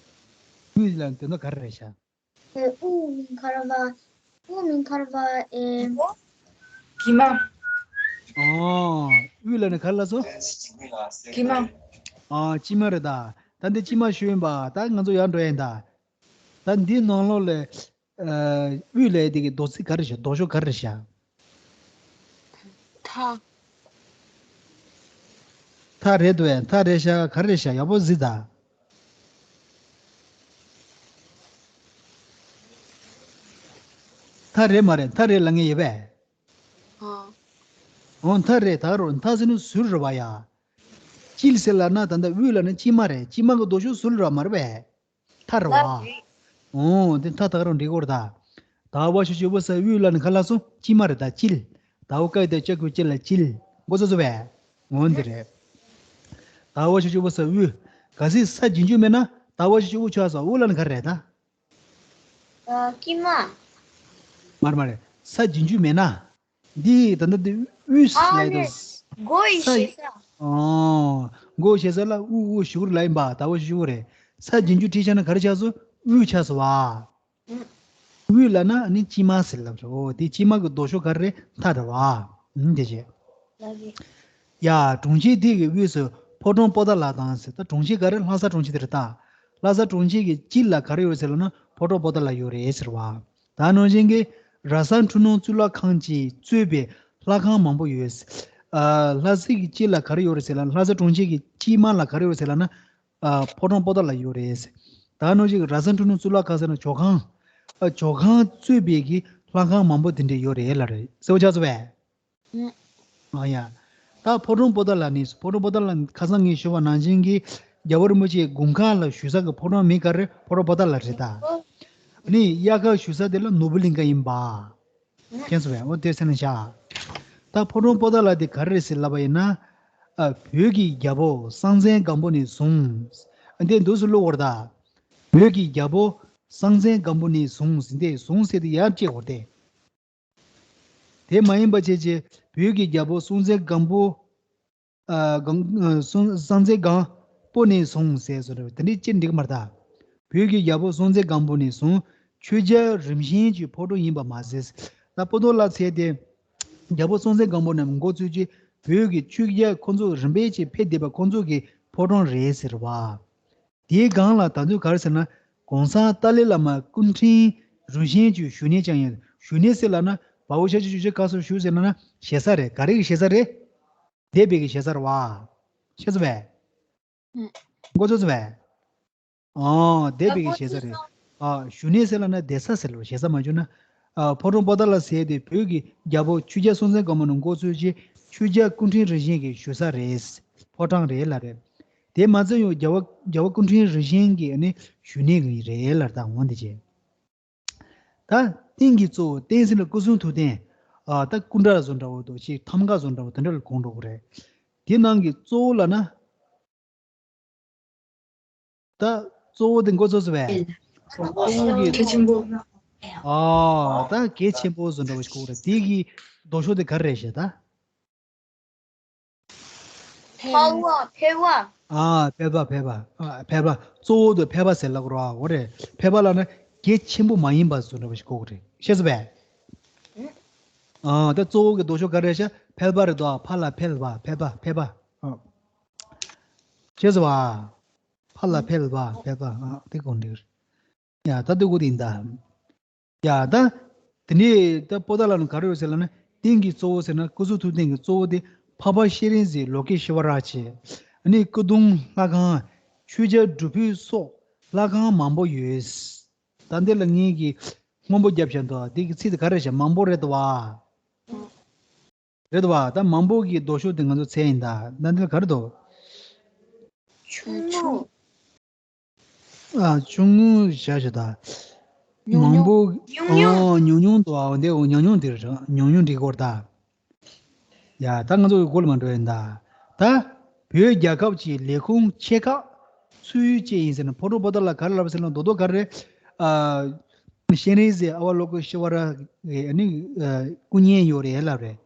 དབུས་ལ་དེ་ནང་ག་རེ་རེད་ཤག་དབུ་མིང་ག་རེ་བ། དབུ་མིང་ག་རེ་བ་ཨེ། གྲིབ་མ། ཨོ། དབུས་ལ་ནི་ག་རེ་ལབ་སོང་། གྲིབ་མ། ཨ་གྲིབ་མ་རེད་ད། ད་འདི་གྲིབ་མ་ཞུ་ཡིན་པ་ད་ང་ཚོ་ཡར་འགྲོ་ཡིན་ད། ད་འདི་ནང་ལོགས་ལ། ཨ། དབུས་ལ་དེ་གི་རྡོ་རྩིག་ག་རེ་བྱ་རྡོ་ཤོག་ག་རེ་བྱ། ཐག་ཐག་རེད་འདུག་བས། ཐག་རེད་ཤག་ག་རེ་རེད་ཤག་ཡག་པོ་གཟིགས་དང་། ཐག་རེད་མ་རེད། ཐག་རེད་ལབ་མཁན་ཡོད་པས། ཨ། འོ་ཐག་རེད། ད་རུང་ཐག་ཟེར་ན་ཟུར་རེད་བ་ཡ། དཀྱིལ་ཟེར་ལབ་ན་ད་ལྟ་དབུས་ལབ་ན་དཀྱིལ་མ་རེད། དཀྱིལ་མ་གི་ལྡོག་ཕྱོགས་ཟུར་རེད་བ་མ་རེད་པས། ཐག་རེད་བ། ལབ་རེད། འོ་དེ་ཐག་ཐག་རང་འགྲིག་གོ་རེད་ད། ད་བ་ཞབས་ཀྱུ་བུ་ས་དབུས་ལབ་ན་ག་ལ་སོང་། དཀྱིལ་མ་རེད་ད། དཀྱིལ། ད་འོ་ཀ་ཡ་བཏགས་ཀྱ་གི་གུ་ཀྱི་ལ་དཀྱིལ། མགོ་ཚོས་སོང་བས། འོ་འདི་རེད། ད་བ་ཞབས་ཀྱུ་བུ་ས་དབུས། གལ་སྲིད་ས་རྗེས་འཇུག་མེད་ན་ད་བ་ཞབས་ཀྱུ་དབུ་ཆགས་སོང་། དབུ་ལབ་ན་ག་རེ་རེད་ད། ཨ། དཀྱིལ་མ། མ་རེད་མ་རེད། ས་རྗེས་འཇུག་མེད་ན། འདི་ད་ལྟ་འདི་དབུས་ཨ་ལབ་ནས་དུས། མགོ་ཡི་ས་ཞེ་ས། ཨོ། མགོ་ཞེ་ས་ལ་དབུ་དབུ་ཞབས་ཀྱུ་རེད་ལབ་ཡིན་པ། ད་བ་ཞབས་ཀྱུ་དབུ་རེད། ས་རྗེས་འཇུག་བྲིས་བཞག་ན་ག་རེ་ཆགས་སོང་། དབུས་ཆགས་སོང་བ། ཨུ། དབུས་ལབ་ན་ཨ་ནི་དཀྱིལ་མ་ཟེར་ལབ་རེད། ཨོ་དེ་དཀྱིལ་མ་གི་ལྡོག་ཕྱོགས་ག་རེ་རེད། ཐག་རེད་བ། ཨུ་དེ་བྱས། ལབ་རེད། ཡ། གྲོང་ཁྱེར་དེ་གི་དབུས་སུ་ཕོ་བྲང་པོ་ཏཱ་ལ་དང་ཟེར། ད་གྲོང་ཁྱེར་ག་རེ། ལྷ་ས་གྲོང་ཁྱེར་དེ་རེད་ད། ལྷ་ས་གྲོང་ཁྱེར་གྱི་དཀྱིལ་ལ་ག་རེ་ཡོད་ཟེར་ལབ་ན་ཕོ་བྲང་པོ་ཏཱ་ལ་ཡོད་རེད་ཟེར་བ། ད་ནང་བཞིན་གྱི་ར་ས་འཕྲུལ་སྣང་གཙུག་ལག་ཁང་གིས་གཙོས་པའི་ལྷ་ཁང་མང་པོ་ཡོད། ཨ། ལྷ་ས་གི་དཀྱིལ་ལ་ག་རེ་ཡོད་རེད་ཟེར་ལབ་ན། ལྷ་ས་གྲོང་ཁྱེར་གྱི་དཀྱིལ་མ་ལ་ག་རེ་ཡོད་རེད་ཟེར་ལབ་ན། ཨ། ཕོ་བྲང་པོ་ཏཱ་ལ་ཡོད་རེད། ད་ནང་བཞིན་གྱི་ར་ས་འཕྲུལ་སྣང་གཙུག་ལག་ཁང་ཟེར་ན་ཇོ་ཁང་། ཨ། ཇོ་ཁང་གཙོས་པའི་གི་ལྷ་ཁང་མང་པོ་དེ་འདྲ་ཡོད་རེད་ལབ་རེད། གསལ་པོ་ཆགས་སོང་བས། ཨ་ཡ། ད་ཕོ་བྲང་པོ་ཏཱ་ལ་ནི། ཕོ་བྲང་པོ་ཏཱ་ལ་ཁ་སང་ངས་ཞུས་པ་ནང་བཞིན་གྱི་རྒྱལ་བ་རིན་པོ་ཆེའི་དགུང་ཁ་ལ་བཞུགས་ས་གི་ཕོ་བྲང་མིང་ག་རེ། ཕོ་བྲང་པོ་ཏཱ་ལ་རེད་ད། ཨ་ནི་དབྱར་ཁ་བཞུགས་ས་དེ་ལ་ནོར་བུ་གླིང་ཁ་ཡིན་པ། མཁྱེན་སོང་བས། འོ་དེ་སེམས་ལ་བཞག་ད་ཕོ་བྲང་པོ་ཏཱ་ལ་དེ་ག་རེ་རེད་ཟེར་ལབ་པ་ཡིན་ན། ཨ། བོད་ཀྱི་རྒྱལ་པོ་སྲོང་བཙན་སྒམ་པོ་ནས་བཟུང་། ཨ། དེ་འདུག་སེ་ཀློག་དགོས་རེད་ད། བོད་ཀྱི་རྒྱལ་པོ་སྲོང་བཙན་སྒམ་པོ་ནས་བཟུང་ཟེར། དེ་བཟུང་ཟེར་དེ་ཡར་བཅད་དགོས་རེད་དེ། དེ་མ་ཡིན་པ་བྱས་བྱས་བོད་ཀྱི་རྒྱལ་པོ་སྲོང་བཙན་སྒམ་པོ། ཨ། སྒམ། ཨ། སྲོང་། སྲོང་བཙན་སྒམ་པོ་ནས་བཟུང་ཟེར་བཟོ་འདྲ་དེ་འདྲའི་བྱས་འགྲིག་གི་མ་རེད་ད། བོད་ཀྱི་རྒྱལ་པོ་སྲོང་བཙན་སྒམ་པོ་ནས་བཟུང་ཆོས་རྒྱལ་རིམ་བྱོན་གྱི་ཕོ་བྲང་ཡིན་པ་མ་ཟད། ད་པོ་ཏཱ་ལ་ཟེར་དེ་རྒྱལ་པོ་སྲོང་བཙན་སྒམ་པོ་ནས་འགོ་བཙུགས་ཀྱི་བོད་ཀྱི་ཆོས་རྒྱལ་ཁོང་ཚོ་རིམ་པས་ཀྱིས་ཕེབས་བསྡད་པ་ཁོང་ཚོ་གི་ཕོ་བྲང་རེད་ཟེར་བ། དེའི་སྒང་ལ་ད་དུང་ག་རེ་ཟེར་ན། གོང་ས་ཏཱ་ལའི་བླ་མ་སྐུ་ཕྲེང་རིམ་བྱོན་གྱི་བཞུགས་གནས་ཀྱང་ཡིན། བཞུགས་གནས་ཟེར་ལབ་ན་བ་འོག་ཤ་ཆུ་ཞབས་ཀྱུ་ཤ་ག་སོགས་བཞུགས་ཟེར་ན་ན་ཞེ་ས་རེད། ག་རེ་གི་ཞེ་ས་རེད། འདས་པའི་གི་ཞེ་ས་རེད་བ། ཤེས་སོང་བས། ཨུ། མགོ་ཚོས་སོང་བས། ཨ། འདས་པའི་གི་ཞེ་ས་རེད། ཨ། བཞུགས་གནས་ཟེར་ལབ་ན་འདས་ས་ཟེར་ལ་ཞེ་ས་མ་བྱུང་ན། ཨ། ཕོ་བྲང་པོ་ཏཱ་ལ་ཟེར་དེ་བོད་ཀྱི་རྒྱལ་པོ་ཆོས་རྒྱལ་སྲོང་བཙན་སྒམ་པོ་ནས་འགོ་བཙུགས་ཀྱི་ཆོས་རྒྱལ་སྐུ་ཕྲེང་རིམ་བྱོན་གྱི་བཞུགས་ས་རེད། ཕོ་བྲང་རེད་ལབ་རེད། དེ་མ་ཚད་ཡང་རྒྱལ་བ། རྒྱལ་བ་སྐུ་ཕྲེང་རིམ་བྱོན་གྱི་ཨ་ནི་བཞུགས་གནས་རེད་ལབ་རེད་ད། འོ་འདི་བྱས། ད་རྟེན་གྱི་གཙོ་བོ། རྟེན་ཟེར་ན་སྐུ་གསུང་ཐུགས་རྟེན། ཨ། ད་སྐུ་འདྲ་བཟོ་འདྲ་བོ་དང་ཅིག་ཐང་ག་བཟོ་འདྲ་བོ་དེ་འདྲ་ལ་གོ་འགྲོ་གི་རེད། དེ་ནང་གི་གཙོ་བོ་ལབ་ན། ད་གཙོ་བོ་དེ་མགོ་ཚོས་སོང་བས། གཙོ་བོ་གི། གལ་ཆེན་པོ། ཨ། ད་གལ་ཆེན་པོ་བཟོ་འདྲ་བོ་ཞིག་གོ་གི་རེད། དེ་གི་ལྡོག་ཕྱོགས་དེ་ག་རེ་རེད་ཞེ་ད། ཕལ་པ། ཕལ་པ། ཨ། ཕལ་པ། ཕལ་པ། ཨ། ཕལ་པ། གཙོ་བོ་དེ་ཕལ་པ་ཟེར་ལབ་དགོས་རེད་བ། འོ་རེད། ཕལ་པ་ལབ་ན་གལ་ཆེན་པོ་མ་ཡིན་པ་བཟོ་འདྲ་བོ་ཞིག་གོ་གི་རེད། ཤེས་སོང་བས། ཨ། ད་གཙོ་བོ་གི་ལྡོག་ཕྱོགས་ག་རེ་རེད་ཤག་ཕལ་པ་རེད་དོ། ཕ་ལ་ཕལ་པ། ཕལ་པ། ཕལ་པ། ཨ། ཤེས་སོང་བ། ཕ་ལ་ཕལ་པ། ཕལ་པ། ཨ། དེ་གོ་འགྲིག་རེད། ཡ། ད་དེ་གོ་དེ་ཡིན་ད། ཡ། ད་དེ་ནས་ད་པོ་ཏཱ་ལ་ནང་ག་རེ་ཡོད་ཟེར་ལབ་ན། རྟེན་གྱི་གཙོ་བོ་ཟེར་ན་སྐུ་གསུང་ཐུགས་རྟེན་གྱི་གཙོ་བོ་དེ་འཕགས་པ་སྤྱན་རས་གཟིགས། ལོ་ཀེ་ཤྭ་ར་བྱས། ཨ་ནི་སྐུ་གདུང་ལྷ་ཁང་། ཆོས་རྒྱལ་སྒྲུབ་ཕུག་སོགས་ལྷ་ཁང་མང་པོ་ཡོད། ད་འདི་ལ་ངེད་ཀྱིས་སྔོན་པོ་བརྒྱབ་བཞག་འདུག་འདི་གི་ཚིག་དེ་ག་རེ་བྱ། མང་པོ་རེད་དོ་བ། རེད་དོ་བ། ད་མང་པོ་གི་ལྡོག་ཕྱོགས་དེ་ང་ཚོ་འཚོལ་ཡིན་ད། ད་འདི་ལ་ག་རེ་འདུག་ཆུང་ངུ། ཨ། ཆུང་ངུ་བྱ་བྱ་ད། ཉུང་མང་པོ། ཉུང་ཉུང་། ཨ། ཉུང་ཉུང་དུ། ཨ། འདི་འོ་ཉུང་ཉུང་དེ་རེད། ཉུང་ཉུང་འགྲིག་གོ་ད། ཡ། ད་ང་ཚོ་གི་གོ་ལ་མ་འགྲོ་ཡིན་ད། ད་བོད་རྒྱལ་ཁབ་ཀྱི་ལས་ཁུངས་ཆེ་ཁག་ཚུད་ཡོད་ཅེས་ཡིན་ཟེར་ན། ཕོ་བྲང་པོ་ཏཱ་ལ་ག་རེ་ལབ་ཟེར་ན་རྡོག་རྡོག་ག་རེ། ཨ། སྤྱན་རས་གཟིགས། ཨ་བ་ལོ་ཀེ་ཤྭ་ར་གི་ཨ་ནི། ཨ། སྐུ་བརྙན་ཡོད་རེད་ལབ་རེད།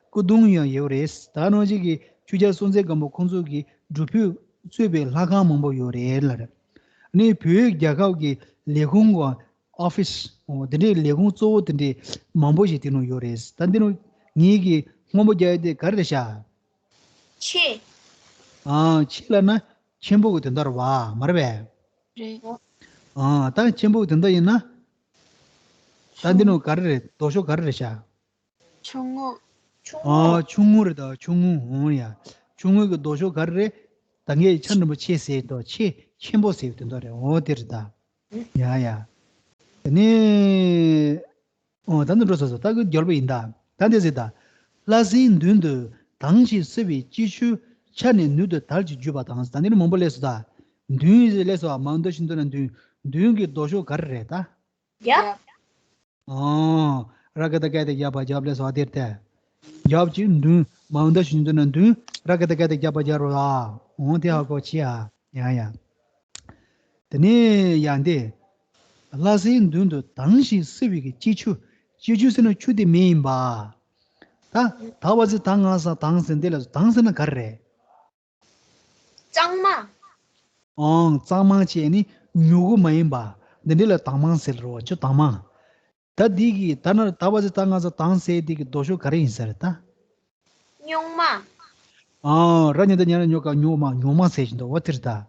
སྐུ་གདུང་ཡང་ཡོད་རེད། ད་ནང་བཞིན་གྱི་ཆོས་རྒྱལ་སྲོང་བཙན་སྒམ་པོ་ཁོང་ཚོ་གི་སྒྲུབ་ཕུག་གཙོས་པའི་ལྷ་ཁང་མང་པོ་ཡོད་རེད་ལབ་རེད། ཨ་ནི་བོད་རྒྱལ་ཁབ་ཀྱི་ལས་ཁུངས་གོ་ཨོ་ཕི་སི། འོ་དེ་འདྲའི་ལས་ཁུངས་གཙོ་བོ་དེ་འདྲའི་མང་པོ་ཞིག་དེ་ནང་ཡོད་རེད། ད་འདི་ནང་ངེད་ཀྱིས་སྔོན་པོ་རྒྱག་ཡ་དེ་ག་རེ་རེད་ཤག་ཆེ། ཨ། ཆེ་ལབ་ན་ཆེན་པོ་གི་དོན་དག་རེད་བ། མ་རེད་པས། རེད། ཨ། ད་ཆེན་པོ་གི་དོན་དག་ཡིན་ན། ད་འདི་ནང་ག་རེ་རེད། ལྡོག་ཕྱོགས་ག་རེ་རེད་ཤག་ཆུང་ངུ། ཆུང་ངུ། ཨ། ཆུང་ངུ་རེད། ད་ཆུང་ངུ། འོ་ཡ། ཆུང་ངུ་གི་ལྡོག་ཕྱོགས་ག་རེ་རེད། ད་ངས་ཆ་འགྲེང་བུ་ཆེ་ཟེར་དོ། ཆེ་ཆེན་པོ་ཟེར་དོན་དག་རེད། འོ་དེ་རེད་ད། ཡ་ཡ། དེ་ནས། ཨོ་ད་ནི་འགྲོ་ཚར་སོང་། ད་གི་རྒྱལ་པོ་ཡིན་ད། ད་འདི་ཟེར་ད། ལྷ་སའི་མདུན་དུ་དྭངས་ཤིང་བསིལ་བའི་སྐྱིད་ཆུ་ཆར་ནས་ནུབ་ཏུ་དལ་གྱིས་རྒྱུ་བ་དང་། ད་འདི་ནི་མང་པོ་སླེབས་སོང་ད། མདུན་ཟེར་སླེབས་སོང་། མའོན་ཊེན་ཞིག་འདོན་ན་མདུན། མདུན་གྱི་ལྡོག་ཕྱོགས་ག་རེ་རེད་ད། རྒྱབ། ཨོ། ར་ག་བཏགས་རྒ་ཡ་བཏགས་རྒྱབ། རྒྱབ་སླེབས་སོང་། དེར་ཏེ། རྒྱབ་ཀྱི་མདུན། མའོན་ཊེན་ཞིག་འདོན་ན་མདུན། ར་ག་བཏགས་རྒ་ཡ་བཏགས་རྒྱབ་པ་རྒྱབ་རོ་ལ། འོ་དེ་ཧ་གོ་ཆི་ཡ། ཡ་ཡ། དེ་ནས་ཡང་དེ། ལྷ་སའི་མདུན་དུ་དྭངས་ཤིང་བསིལ་བའི་གི་སྐྱིད་ཆུ། སྐྱིད་ཆུ་ཟེར་ན་ཆུ་དེ་མེ་ཡིན་པ། ད་ད་བ་ཟི་ད་ང་ས་དྭངས་ཟེར་འདི་ལ་དྭངས་ཟེར་ན་ག་རེ་རེད། གཙང་མ། ཨང་གཙང་མ་བྱས་ནི་མྱུ་གུ་མ་ཡིན་པ། འདི་འདི་ལ་དྭངས་མ་ཟེར་རོ། ཆུ་དྭངས་མ། ད་འདི་གི་ད་ན་ད་བ་ཟི་ད་ང་ས་དྭངས་ཟེར་འདི་གི་ལྡོག་ཕྱོགས་ག་རེ་ཡིན་ས་རེད་ད། རྙོག་མ། ཨང་ར་ཉི་ད་ཉ་ར་ཉོ་ག་རྙོག་མ། རྙོག་མ་ཟེར་བཞིན་འདུག་འོ་དེ་རེད་ད།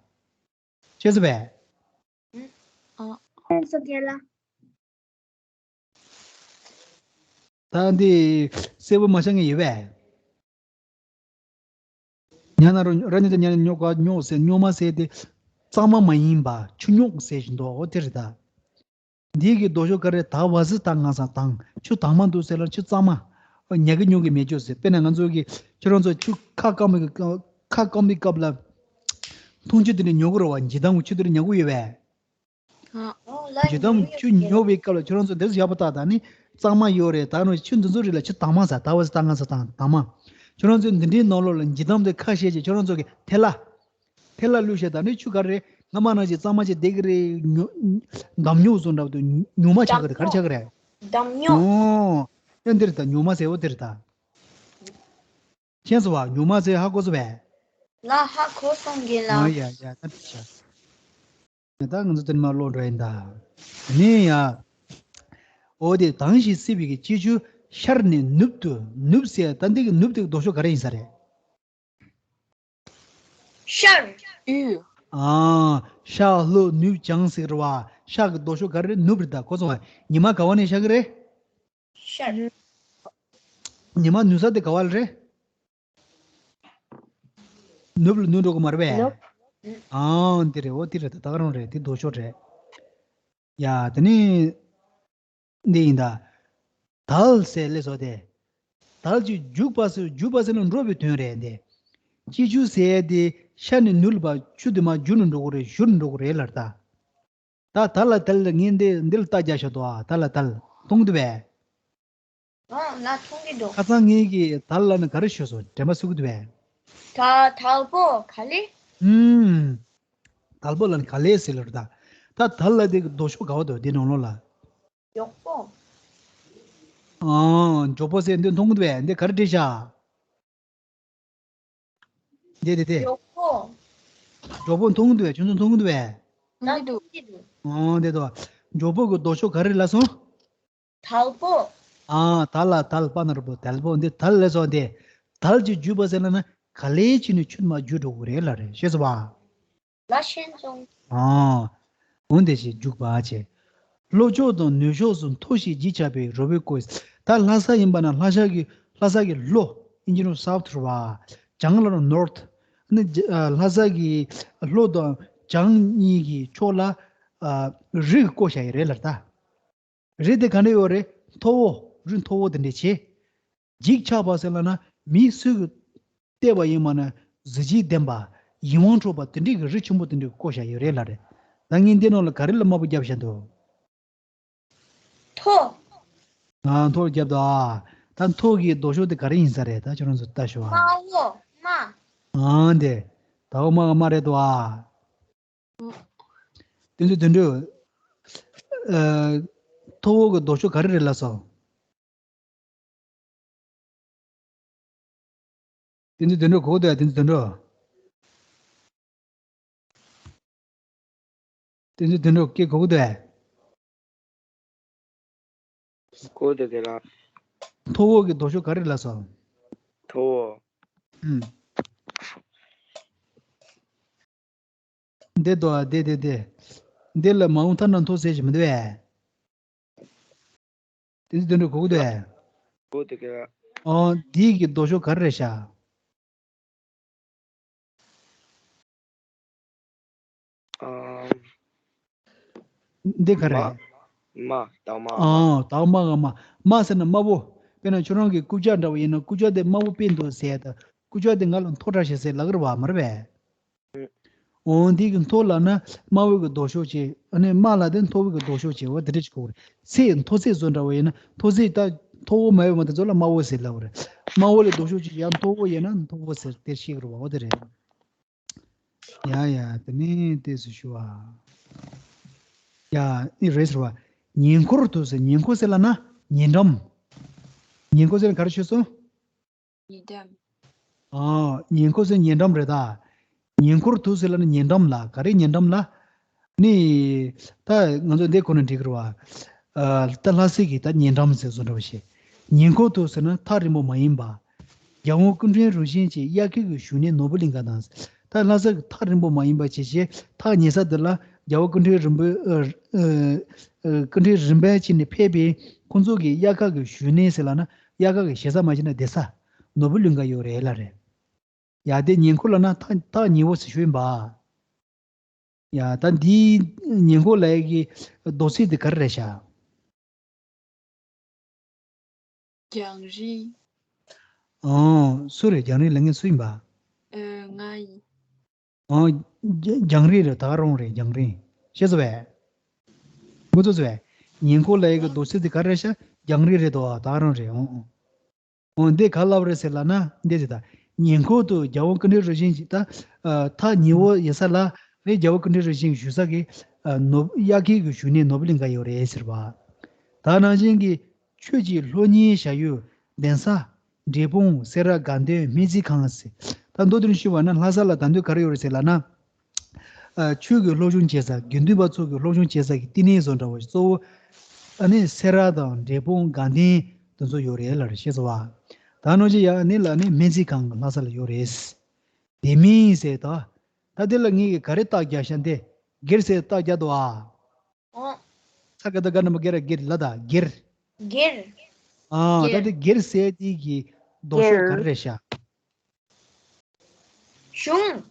ཤེས་སོང་པས། ཨ། ཤེས་སོང་རྒན་ལགས། ད་འདི་གསལ་པོ་མ་ཆགས་མཁན་ཡོད་པས། ཉ་ན་རོ་ར་ཉི་ད་ཉ་ན་རོ་རྙོག་ག་རྙོག་ཟེར། རྙོག་མ་ཟེར་དེ་གཙང་མ་མ་ཡིན་པ། ཆུ་རྙོག་ཟེར་བཞིན་འདུག་འོ་དེ་རེད་ད། འདི་གི་ལྡོག་ཕྱོགས་ག་རེ། ད་བ་ཟི་ད་ང་ས་དྭངས། ཆུ་དྭངས་མ་འདུག་ཟེར་ལ་ཆུ་གཙང་མ། ཉ་གི་ཉོ་གི་མེད་ཅོག་ཟེར། དཔེར་ན་ང་ཚོ་གི་ཁྱོད་རང་ཚོ་ཆུ་ཁ་སྐམ་པའི་ཁ་སྐམ་པའི་སྐབས་ལ་འཐུང་ཆུ་དེ་འདྲ་ཉོ་གི་རེད་བ། འཇིགས་དམ་གྱི་ཆུ་དེ་འདྲ་ཉོ་གི་ཡོད་པས། ཨ། འཇིགས་དམ་ཆུ་ཉོ་བའི་སྐབས་ལ་ཁྱོད་རང་ཚོ་འདིར་ཡག་པོ་བལྟས་ད་ནི་གཙང་མ་ཡོད་རེད། ད་ནི་ཆུ་འདི་ཚོ་རིགས་ལ་ཆུ་དྭངས་མ་ཟེར། ད་བ་ཟི་ད་ང་ས་དྭངས། དྭངས་མ། ཁྱོད་རང་ཚོའི་འདི་འདྲའི་ནང་ལོགས་ལ་འཇིགས་དམ་དེ་ཁ་ཤས་ཀྱིས་ཁྱོད་རང་ཚོ་གི་ཐལ་བ། ཐལ་བ་བླུགས་བྱས་ད་ནི་ཆུ་ག་རེ་རེད། སྔ་མ་ནང་བཞིན་གཙང་མ་ཅིག་བསྡད་ཀྱི་རེད། ཉོ་འདམ་རྙོག་བཟོ་འདྲ་བོ་དེ། ཉོག་མ་ཆགས་ཀྱི་རེད། ག་རེ་ཆགས་ཀྱི་རེད། འདམ་རྙོག་འདམ་རྙོག་ཨོ། ཡང་འདི་རེད་ད། ཉོག་མ་ཟེར་བ་འདི་རེད་ད། མཁྱེན་སོང་བ། ཉོག་མ་ཟེར་ཧ་གོ་སོང་བས། ལགས་ཧ་གོ་སོང་རྒན་ལགས། ཨ་ཡ་ཡ། ད་འགྲིག་ཤག་ད་ང་ཚོ་དེ་ནས་མར་ལོག་འགྲོ་ཡིན་ད། ནས་ཡ། འོ་དེ་དྭངས་ཤིང་བསིལ་བའི་གི་སྐྱིད་ཆུ་ཤར་ནས་ནུབ་ཏུ། ནུབ་ཟེར་ད་འདི་གི་ནུབ་དེ་གི་ལྡོག་ཕྱོགས་ག་རེ་ཡིན་ས་རེད། ཤར། དབུས། ཨ། ཤར་ལྷོ་ནུབ་བྱང་ཟེར་གི་རེད་བ། ཤར་གི་ལྡོག་ཕྱོགས་ག་རེ་རེད། ནུབ་རེད་ད། གོ་སོང་བ། ཉི་མ་ག་བ་ནས་ཤར་གི་རེད། ཤར། ཉི་མ་ནུབ་ས་དེ་ག་བ་ལ་རེད། ནུབ་ལ་ནུབ་འགྲོ་གི་མ་རེད་པས། ནུབ། ཨང་འདི་རེད། འོ་འདི་རེད། ད་ད་ག་རང་རེད། འདི་ལྡོག་ཕྱོགས་རེད། ཡ་དེ་ནི་འདི་ཡིན་ད། དལ་ཟེར་ལས་སོ་དེ། དལ་གྱིས་རྒྱུག་པ་ཟེར། རྒྱུག་པ་ཟེར་ན་འགྲོ་བའི་དོན་རེད་དེ། སྐྱིད་ཆུ་ཟེར་དེ་ཤར་ནས་ནུབ་ལ་བ་ཆུ་དེ་མར་རྒྱུག་ནས་འགྲོ་གི་རེད། བཞུར་ནས་འགྲོ་གི་རེད་ལབ་ད། ད་དལ་ལ་དལ་ལ་ངས་འདི་འདི་ལ་རྟགས་རྒྱག་བཞག་འདུག་ཨ། དལ་ལ་དལ། མཐོང་གི་འདུག་པས། ཨ་ལགས་མཐོང་གི་འདུག་ཁ་སང་ངས་ཀྱིས་དལ་ལ་ནི་ག་རེ་ཞུས་སོང་། དྲན་པ་གསོ་གི་འདུག་པས། ད་དལ་པོ་ག་ལེ། ཨུམ། དལ་པོ་ལ་ནི་ག་ལེ་ཟེར་ལབ་རེད་ད། ད་དལ་ལ་དེ་གི་ལྡོག་ཕྱོགས་ག་བ་འདུག་འདི་ནང་ལོགས་ལ། མགྱོགས་པོ། ཨང་མགྱོགས་པོ་ཟེར་འདི་མཐོང་གི་འདུག་པས། འདི་ག་རེ་བྲིས་ཤག་འདི་འདི་འདི། མགྱོགས་པོ། མགྱོགས་པོ་མཐོང་གི་འདུག་པས། ཁྱོད་ཚོ་མཐོང་གི་འདུག་པས། མཐོང་གི་འདུག་ཨང་འདི་དོ། མགྱོགས་པོ་གི་ལྡོག་ཕྱོགས་ག་རེ་ལབ་སོང་། དལ་པོ། ཨ། དལ་ལ་དལ། པ་ན་རོ་པོ། དལ་པོ། འདི་དལ་ལས་སོ་འདི། དལ་གྱིས་རྒྱུག་པ་ཟེར་ན་ན་ག་ལེ་བྱས་ནས་ཆུ་མར་རྒྱུག་འགྲོ་གི་རེད་ལབ་རེད། ཤེས་སོང་བ། ལགས་ཤེས་སོང་། ཨ། འོ་འདི་ཞིག་རྒྱུག་པ་བྱས། ལྷོ་ཕྱོགས་དང་ནུབ་ཕྱོགས་སུ་མཐོ་ཞིང་ལྗིད་ཆགས་པའི་རི་བོའི་བཀོད། ད་ལྷ་ས་ཡིན་པ་ན་ལྷ་ས་གི་ལྷ་ས་གི་ལྷོ། ཨིན་ཇི་ནོ་སའུ་ཐི་རེད་བ། བྱང་ལ་ནོར་ཐི། ནི་ལྷ་ས་གི་ལྷོ་དང་བྱང་གཉིས་ཀྱི་ཕྱོགས་ལ་ཨ་རི་གིས་བསྐོར་བཞག་ཡོད་རེད་ལབ་ད། རི་དེ་ག་འདྲ་ཡོད་རེད། མཐོ་བོ། རི་མཐོ་བོ་དེ་འདྲ་བྱས། ལྗིད་ཆགས་པ་ཟེར་ལབ་ན་མི་སུ་གིས་བལྟས་པ་ཡིན་པ་ན་གཟི་བརྗིད་ལྡན་པ། ཡིད་དབང་འཕྲོག་པ་དེ་འདྲའི་གི་རི་ཆེན་པོ་དེ་འདྲ་བསྐོར་བཞག་ཡོད་རེད་ལབ་རེད། ད་ངས་འདི་ནང་ལ་ག་རེ་ལ་དམར་པོ་བརྒྱབ་བཞག་འདུག་མཐོ། ཨ། མཐོ་བརྒྱབ་འདུག་ཨ། ད་མཐོ་གི་ལྡོག་ཕྱོགས་དེ་ག་རེ་ཡིན་ས་རེད། ད་ཁྱོད་རང་ཚོ་ལྟ་ཞོག་ཨ། དམར་པོ་དམར། ཨ་འདི། ད་འོ་དམར་དམར་རེད་འདུག་ཨ། དེ་ཚོ་དོན་འགྲོ། ཨ། མཐོ་བོ་གི་ལྡོག་ཕྱོགས་ག་རེ་རེད་ལབ་སོང་། དེ་ཚོ་དོན་འགྲོ་གོ་གི་འདུག་དེ་ཚོ་དོན་འགྲོ། དེ་ཚོ་དོན་འགྲོ་སྐད་གོ་གི་འདུག་གོ་གི་འདུག་རྒན་ལགས། མཐོ་བོ་གི་ལྡོག་ཕྱོགས་ག་རེ་རེད་ལབ་སོང་། མཐོ་བོ། ཨུམ། འདི་དོ། འདི་འདི་འདི། འདི་ལ་མའུན་ཐན་ན་མཐོ་ཟེར་གྱི་མི་འདུག་གས། དེ་ཚོ་དོན་འགྲོ་གོ་གི་འདུག་གས། གོ་འདུག་གས། ཨོ། འདི་གི་ལྡོག་ཕྱོགས་ག་རེ་རེད་ཤག་ཨམ། འདི་ག་རེད། མ། མ། དྭངས་མ། ཨང་། དྭངས་མ་ག་མ། མ་ཟེར་ན་དམར་པོ། དཔེར་ན་ཁྱོད་རང་གི་རྐུབ་བཀྱག་འདྲ་བོ་ཡིན་ན་རྐུབ་བཀྱག་དེ་དམར་པོ་དཔེ་འདུག་ཟེར་ཡ་ད། རྐུབ་བཀྱག་དེ་ང་ལ་མཐོ་དྲགས་ཤིག་ཟེར་ལབ་ཀྱི་རེད་བ། མ་རེད་པས། འོང་འདི་གི་མཐོ་ལབ་ན་དམར་པོ་གི་ལྡོག་ཕྱོགས་བྱས། ཨ་ནི་དམར་ལབ་དེ་མཐོ་པོ་གི་ལྡོག་ཕྱོགས་བྱས་པ་དེ་འདྲ་ཞིག་གོ་རེད། ཚད། མཐོ་ཚད་བཟོ་འདྲ་བོ་ཡིན་ན་མཐོ་ཚད་ད་མཐོ་བོ་མ་ཡོད་པ་དེ་ཚོ་ལ་དམར་པོ་ཟེར་ལབ་པ་རེད། དམར་པོ་ལས་ལྡོག་ཕྱོགས་ཅིག་ཡང་མཐོ་བོ་ཡིན་ན་མཐོ་བོ་ཟེར་དེ་ཤེས་ཀྱི་རེད་བ། འོ་དེ་རེད། ཡ་ཡ་དེ་ནས་ཏོག་ཙམ་ཞུ་བ། ཡ་ཨི་རེད་ཟེར་བ། ཉེ་འཁོར་དུ་ཟེར། ཉེ་འཁོར་ཟེར་ལབ་ན་ཉེ་འགྲམ། ཉེ་འཁོར་ཟེར་ན་ག་རེ་ཤོད་སོང་། ཉེ་འགྲམ། ཨ། ཉེ་འཁོར་ཟེར་ཉེ་འགྲམ་རེད་ད། ཉེ་འཁོར་དུ་ཟེར་ལབ་ན་ཉེ་འགྲམ་ལ། ག་རེ་ཉེ་འགྲམ་ལ། ནི། ད་ང་ཚོ་འདི་གོ་ན་འགྲིག་གི་རེད་བ། ཨ། ད་ལྷ་སའི་གི་ད་ཉེ་འགྲམ་ཟེར་བཟོ་འདྲ་བ་ཞིག་ཉེ་འཁོར་དུ་ཟེར་ན་ཐག་རིང་པོ་མ་ཡིན་པ། རྒྱལ་དབང་སྐུ་ཕྲེང་རིམ་བྱོན་གྱི་དབྱར་ཁའི་གི་བཞུགས་གནས་ནོར་བུ་གླིང་ག་དང་། ད་ལྷ་ས་གི་ཐག་རིང་པོ་མ་ཡིན་པ་བྱས་བྱས་ཐག་ཉེ་ས་དེ་ལ་རྒྱལ་བ་སྐུ་ཕྲེང་རིམ་པ། ཨ། ཨ། སྐུ་ཕྲེང་རིམ་པ་བྱས་ནས་ཕེབས་པའི་ཁོང་ཚོ་གི་དབྱར་ཁ་གི་བཞུགས་གནས་ཟེར་ལབ་ན་དབྱར་ཁ་གི་ཞེ་ས་མ་བྱས་ན་བསྡད་ས་ནོར་བུ་གླིང་ག་ཡོད་རེད་ལབ་རེད། ཡ་དེ་ཉེ་འཁོར་ལབ་ན་ཐག་ཐག་ཉེ་བོ་ཟེར་ཞུ་ཡིན་པ། ཡ་ད་འདིའི་ཉེ་འཁོར་ལབ་ཡག་གི་མདོ་ཚིག་དེ་ག་རེ་རེད་ཤག་རྒྱང་རིང་། ཨོ། སུ་རེད། རྒྱང་རིང་ལབ་མཁན་སུ་ཡིན་པ། ཨ། ང་ཡིན། ཨོ། རྒྱ་རྒྱང་རིང་རེད། ད་ག་རང་རེད། རྒྱང་རིང་། ཤེས་སོང་བས། མགོ་ཚོས་སོང་བས། ཉེ་འཁོར་ལབ་ཡག་གི་མདོ་ཚིག་དེ་ག་རེ་རེད་ཤག་རྒྱང་རིང་རེད་དོ། ད་ག་རང་རེད། ཨོ་ཨོ། འོ་འདི་ག་ལབ་རེད་ཟེར་ལབ་ན་འདི་ཟེར་ད། ཉེ་འཁོར་དུ་རྒྱལ་བ་སྐུ་ཕྲེང་རིམ་བྱོན་གྱི་ད། ཨ། ཐག་ཉེ་བོ་ཡིན་ས་ལ་རེད། རྒྱལ་བ་སྐུ་ཕྲེང་རིམ་བྱོན་གྱི་བཞུགས་ས་གི། ཨ། ནོར་དབྱར་ཁའི་གི་བཞུགས་གནས་ནོར་བུ་གླིང་ག་ཡོད་རེད་ཟེར་བ། ད་ནང་བཞིན་གྱི་ཆོས་ཀྱི་སློབ་གཉེར་བྱ་ཡུལ་གདན་ས། འབྲས་སྤུངས། སེ་ར་དགའ་ལྡན། སྨན་རྩིས་ཁང་ཟེར། ད་མདོར་བསྡུས་ནས་ཞུས་པ་ན་ལྷ་ས་ལ་ད་དུང་ག་རེ་ཡོད་རེད་ཟེར་ལབ་ན། ཨ། ཆོས་ཀྱི་སློབ་སྦྱོང་བྱེད་ས། དགེ་འདུན་པ་ཚོ་གི་སློབ་སྦྱོང་བྱེད་ས་གི་བསྟི་གནས་བཟོ་འདྲ་བོ་ཞིག་གཙོ་བོ། ཨ་ནི་སེ་ར་དང་འབྲས་སྤུངས། དགའ་ལྡན་དེ་ཚོ་ཡོད་རེད་ལབ་རེད། ཤེས་སོང་བ། ད་ནང་བཞིན་ཡ་ཨ་ནི་ལ་ནི་སྨན་རྩིས་ཁང་གི་ལྷ་ས་ལ་ཡོད་རེད། དེ་མིན་ཟེར་ད། ད་དེ་ལ་ངས་ག་རེ་རྟགས་རྒྱག་ཤག་འདི་སྒེར་ཟེར་རྟགས་རྒྱག་འདུག་ཨ། ཨོ། ས་ག་བཏགས་སྒ་འགྲེང་བུ་སྒེ་ར་སྒེར་ལ་ད་སྒེར། སྒེར། ཨ། ད་སྒེར། དེ་སྒེར་ཟེར་དེ་གི་ལྡོག་ཕྱོགས་ག་རེ་རེད་ཤག་གཞུང་།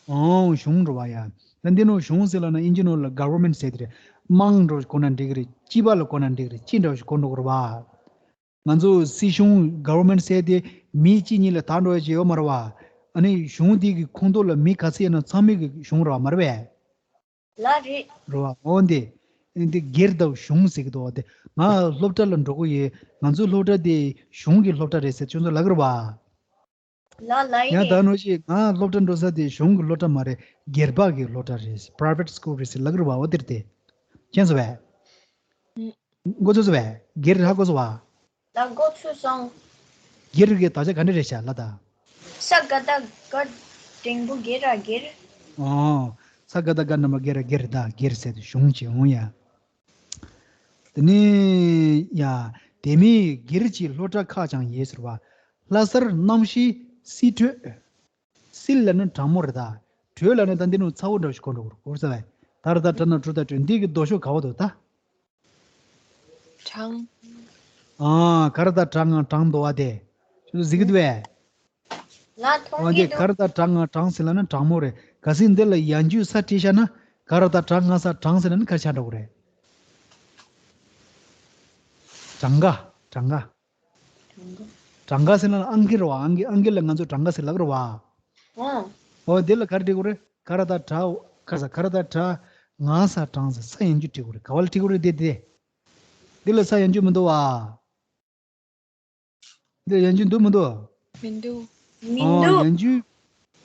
ཨོ། གཞུང་རེད་བ་ཡ། ད་འདི་ནང་གཞུང་ཟེར་ལབ་ན་ཨིན་ཇི་ནང་ལ་government ཟེར་དེ་རེད། དམངས་འདྲ་བོ་གོ་ན་འགྲིག་གི་རེད། སྤྱི་པ་ལ་གོ་ན་འགྲིག་གི་རེད། སྤྱི་འདྲ་བོ་ཞིག་གོ་འགྲོ་གི་རེད་བ། ང་ཚོ་སྲིད་གཞུང་government ཟེར་དེ་མི་གཅིག་གཉིས་ལ་དྭགས་འགྲོ་བ་ཅིག་ཡོད་མ་རེད་བ། ཨ་ནི་གཞུང་དེ་གི་ཁོངས་གཏོགས་ལ་མི་ག་ཚད་ཡོད་ན་ཚང་མའི་གི་གཞུང་རེད་བ། མ་རེད་བས། ལ་རེད། རེད་བ། འོ་འདི། འདི་སྒེར་དང་གཞུང་ཟེར་གི་འདུག་བ། དེ་ང་སློབ་གྲྭ་ལ་འགྲོ་གི་ཡོད། ང་ཚོའི་སློབ་གྲྭ་དེ་གཞུང་གི་སློབ་གྲྭ་རེད་ཟེར་ཁྱོད་ཚོ་ལབ་གི་རེད་བ། ལ་ལ་ཡིན། ཡང་ད་ནང་བཞིན་ང་སློབ་གྲྭ་འགྲོ་ས་དེ་གཞུང་གི་སློབ་གྲྭ་མ་རེད། སྒེར་པ་གི་སློབ་གྲྭ་རེད། private school རེད་ཟེར་ལབ་གི་རེད་བ། འོ་དེར་དེ། མཁྱེན་སོང་བས། མགོ་ཚོས་སོང་བས། སྒེར་ཧ་གོ་སོང་བ། ལ་མགོ་ཚོས་སོང་། སྒེར་གྱི་དག་ཆ་ག་འདྲ་རེད་ཤག་ལབ་ད། ས་ག་བཏགས་སྒ་འགྲེང་བུ་སྒེ་ར་སྒེར། ཨོ། ས་ག་བཏགས་སྒ་འགྲེང་བུ་སྒེ་ར་སྒེར། ད་སྒེར་ཟེར་དེ་གཞུང་བྱས་འོང་ཡ། དེ་ནས་ཡ། དེ་མིན་སྒེར་གྱི་སློབ་གྲྭ་ཁག་ཀྱང་ཡོད་ཟེར་བ། ལྷ་སར་གནམ་གཤིས་བསིལ་དྲོད། བསིལ་ལབ་ན་གྲང་མོ་རེད་ད། དྲོད་ལབ་ན་ད་འདི་ནང་ཚ་བོ་འདྲ་བོ་ཞིག་གོ་འགྲོ་གི་རེད། གོ་ས་བས། ད་ར་ད་དྲ་ན་དྲུ་ད་དྲོད། འདི་གི་ལྡོག་ཕྱོགས་ག་བ་འདུག་ད། གྲང་། ཨ། ག་ར་ད་གྲ་ང་གྲང་འདུག་བ་དེ། ཁྱོད་ཚོ་གཟིགས་ཀྱི་འདུག་བས། ལ་མཐོང་འོན་གི་ཏེ་ག་ར་ད་གྲ་ང་གྲང་ཟེར་ལབ་ན་གྲང་མོ་རེད། གལ་སྲིད་འདི་ལ་ཡང་འཇུག་ས་བྲིས་བཞག་ན། ག་ར་ད་གྲ་ང་ས་གྲང་ཟེར་ལབ་ན་ག་རེ་ཆགས་འགྲོ་གི་རེད། གྲངས་ཀ། གྲངས་ཀ། གྲངས་ཀ་ཟེར་ན་ཨང་ཀི་རེད་བ། ཨང་ཀི། ཨང་ཀི་ལ་ང་ཚོ་གྲངས་ཀ་ཟེར་ལབ་ཀྱི་རེད་བ། ཨོ། འོ་འདི་ལ་ག་རེ་འབྲི་དགོས་རེད། ག་ར་ད་གྲ། ག་ས། ག་ར་ད་གྲ་ང་ས་གྲང་ཟེར་ས་ཡང་འཇུག་བྲིས་དགོས་རེད། ག་བ་ལ་བྲིས་དགོས་རེད། འདི་འདི། འདི་ལ་ས་ཡང་འཇུག་མི་འདུག་བ། འདི་ཡང་འཇུག་འདུག་མི་འདུག་མི་འདུག་མི་ཨོ། འདུག་ཡང་འཇུག་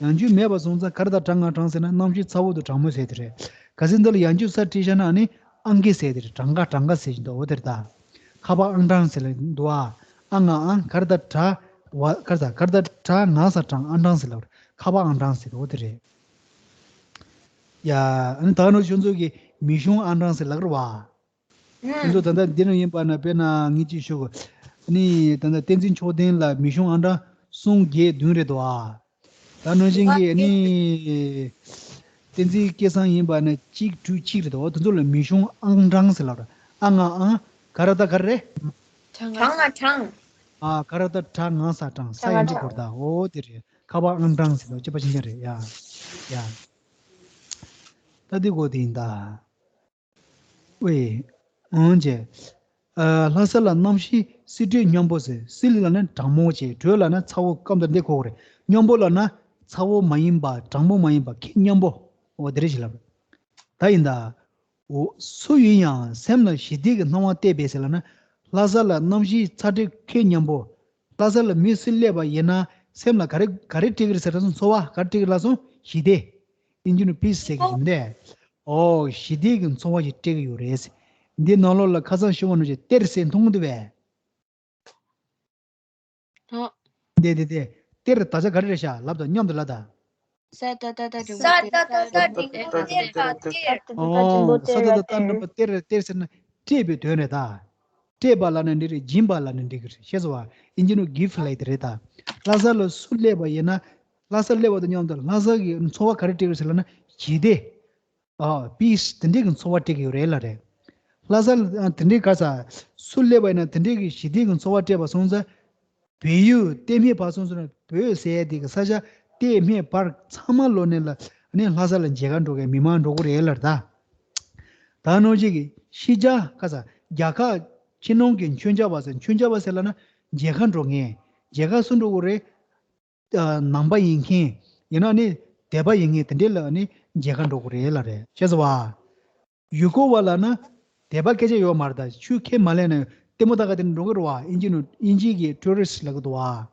ཡང་འཇུག་མེད་པ་སོང་ཙང་ག་ར་ད་གྲ་ང་གྲང་ཟེར་ན་གནམ་གཤིས་ཚ་བོ་དང་གྲང་མོ་ཟེར་དེ་རེད། གལ་སྲིད་འདི་ལ་ཡང་འཇུག་ས་བྲིས་བཞག་ན་ཨ་ནི་ཨང་ཀི་ཟེར་དེ་རེད། གྲངས་ཀ། གྲངས་ཀ་ཟེར་བཞིན་འདུག་འོ་དེ་རེད་ད། ཁ་པ་ཨང་གྲངས་ཟེར་ལ་འདུག་ཨ། ཨ་ང་ཨང་། ག་ར་ད་གྲ། བ། ག་ར་ད། ག་ར་ད་གྲ་ང་ས་གྲང་། ཨང་གྲངས་ཟེར་ལ། ཁ་པ་ཨང་གྲངས་ཟེར། འོ་དེ་རེད། ཡ། ཨ་ནི་ད་ནོ་ཁྱོད་ཚོ་གི་མི་གཞུང་ཨང་གྲངས་ཟེར་ལབ་ཀྱི་རེད་བ། ཁྱོད་ཚོ་ད་ལྟ་འདི་ནང་ཡིན་པ་ན་དཔེར་ན་ངས་ཅིག་ཞུ་གོ། ཨ་ནི་ད་ལྟ་བསྟན་འཛིན་མཆོག་ལྡན་ལ་མི་གཞུང་ཨང་གྲངས་གསུམ་བརྒྱད་བདུན་རེད་དོ་ཨ། ད་ནང་བཞིན་གྱི་ཨ་ནི་བསྟན་འཛིན་སྐལ་བཟང་ཡིན་པ་ན་གཅིག་དྲུག་གཅིག་རེད་དོ། དེ་ཚོ་ལ་མི་གཞུང་ཨང་གྲངས་ཟེར་ལབ་ར། ཨ་ང་ཨང་། ག་ར་ད་ག་རེ་རེད། གྲངས། གྲངས་ང་གྲངས། ཨ། ག་ར་ད་གྲ་ང་ས་གྲང་། ས་ཡང་འཇུག་དགོས་རེད་ད། འོ་དེ་རེད། ཁ་པ་ཨང་གྲངས་ཟེར་དོ། ཅི་པ་ཅི་འདྲ་རེད་ཡ། ཡ། ད་ ད་འདི་གོ་དེ་ཡིན་ད། ཝེ། འོན་ཅེ། ལྷ་ས་ལ་གནམ་གཤིས་བསིལ་དྲོད་སྙོམས་པོ་ཟེར། བསིལ་ལ་ནི་གྲང་མོ་བྱས། དྲོད་ལ་ནི་ཚ་བོ་སྐམ་དུ་འདི་གོ་རེད། སྙོམས་པོ་ལ་ན་ཚ་བོ་མ་ཡིན་པ་གྲང་མོ་མ་ཡིན་པ་ཁེ་སྙོམས་པོ། འོ་དེ་རེད་ཞིག་ལབ། ད་ཡིན་ད། འོ། སུ་ཡིན་ཡང་སེམས་ལ་ཞི་བདེ་གི་སྣང་བ་གཏད་པས་ཟེར་ལ་ན། ལྷ་ས་ལ་གནམ་གཤིས་ཚ་དྲོད་ཁེ་སྙོམས་པོ། ལྷ་ས་ལ་མི་སུ་སླེབས་པ་ཡིན་ན་སེམས་ལ་ག་རེ་ག་རེ་སྤྲད་ཀྱི་རེད་ཟེར་ན་ཚོར་བ་ག་རེ་སྤྲད་ཀྱི་ལ་སོང་ཞི་བདེ། ཨིན་ཇི་ནས་པིས་ཟེར་གྱི་ཡིན་པས། ཨོ་ཞི་བདེ་གི་ཚོར་བ་ཞིག་སྤྲད་ཀྱི་ཡོད་རེད། འདི་ནང་ལོགས་ལ་ཁ་སང་ཞུ་བ་ནང་བཞིན་གཏེར་ཟེར་མཐོང་གི་འདུག་པས། ཨོ། འདི་འདི་འདི། གཏེར་དག་ཆ་ག་རེ་རེད་ཤག་ལབ་དང་མཉམ་དུ་ལབ་དང་། ས་ཏ་ཏ་ཏ་འགྲེང་བུ་ས་ཏ་ཏ་ཏ་འགྲེང་བུ་གཏེར་དང་གཏེར། ཨོ། ས་ཏ་ཏ་ཏ་འགྲེང་བུ་གཏེར། གཏེར་ཟེར་ན་སྤྲད་པའི་དོན་རེད་ད། སྤྲད་པ་ལབ་ན་འགྲིག་རེད། སྦྱིན་པ་ལབ་ན་འགྲིག་གི་རེད། ཤེས་སོང་བ། ཨིན་ཇི་ནང་གིཕ་ཊི་ལབ་ཡག་དེ་རེད་ད། ལྷ་ས་ལ་སུ་སླེབས་པ་ཡིན་ན། ལྷ་ས་སླེབས་པ་དང་མཉམ་དུ་ལྷ་ས་གི་ཚོར་བ་ག་རེ་སྤྲད་ཀྱི་རེད་ཟེར་ལབ་ན་ཞི་བདེ། ཨ་པིས་དེ་འདྲའི་གི་ཚོར་བ་སྤྲད་ཀྱི་ཡོད་རེད་ལབ་རེད། ལྷ་ས་ལ་དེ་འདྲའི་ག་ས་སུ་སླེབས་པ་ཡིན་ན་དེ་འདྲའི་གི་ཞི་བདེ་གི་ཚོར་བ་སྤྲད་པ་སོང་ཙང་། བོད་ཡུལ་ལྟེ་སྨད་བར་སོང་ཙང་བོད་ཟེར་ཡ་དེ་གི་ས་ཆ་ལྟེ་སྨད་བར་ཚང་མ་ལོ་ནས་ལ་ནས་ལྷ་ས་ལ་མཇལ་ཁ་འགྲོ་མཁན་མི་མང་འགྲོ་གི་རེད་ལབ་རེད་ད། ད་ནང་བཞིན་གི་ཕྱི་རྒྱལ་ག་ས་རྒྱལ་ཁབ་ཕྱི་ནང་གི་མཆོད་མཇལ་བ་ཟེར། མཆོད་མཇལ་བ་ཟེར་ལབ་ན་མཇལ་ཁ་འགྲོ་མཁན། མཇལ་ཁ་སུ་འགྲོ་གི་རེད། ནང་པ་ཡིན་མཁན། ཡིན་ན་ནི་དད་པ་ཡིན་མཁན་དེ་འདྲས་ལ་ནི་མཇལ་ཁ་འགྲོ་དགོས་རེད་ལབ་རེད། ཤེས་སོང་བ། ཡུལ་སྐོར་བ་ལབ་ན་དད་པ་སྐད་ཆ་ཡོད་མ་རེད་ད། ཆོས་ཁས་མ་ལེན་ན་ལྟད་མོ་ལྟ་ག་དེ་འདྲ་འགྲོ་གི་རེད་བ། ཨིན་ཇི་ནང་ཨིན་ཇི་གི་ཊུ་རི་སི་ཊི་ལབ་གི་འདུག་བ།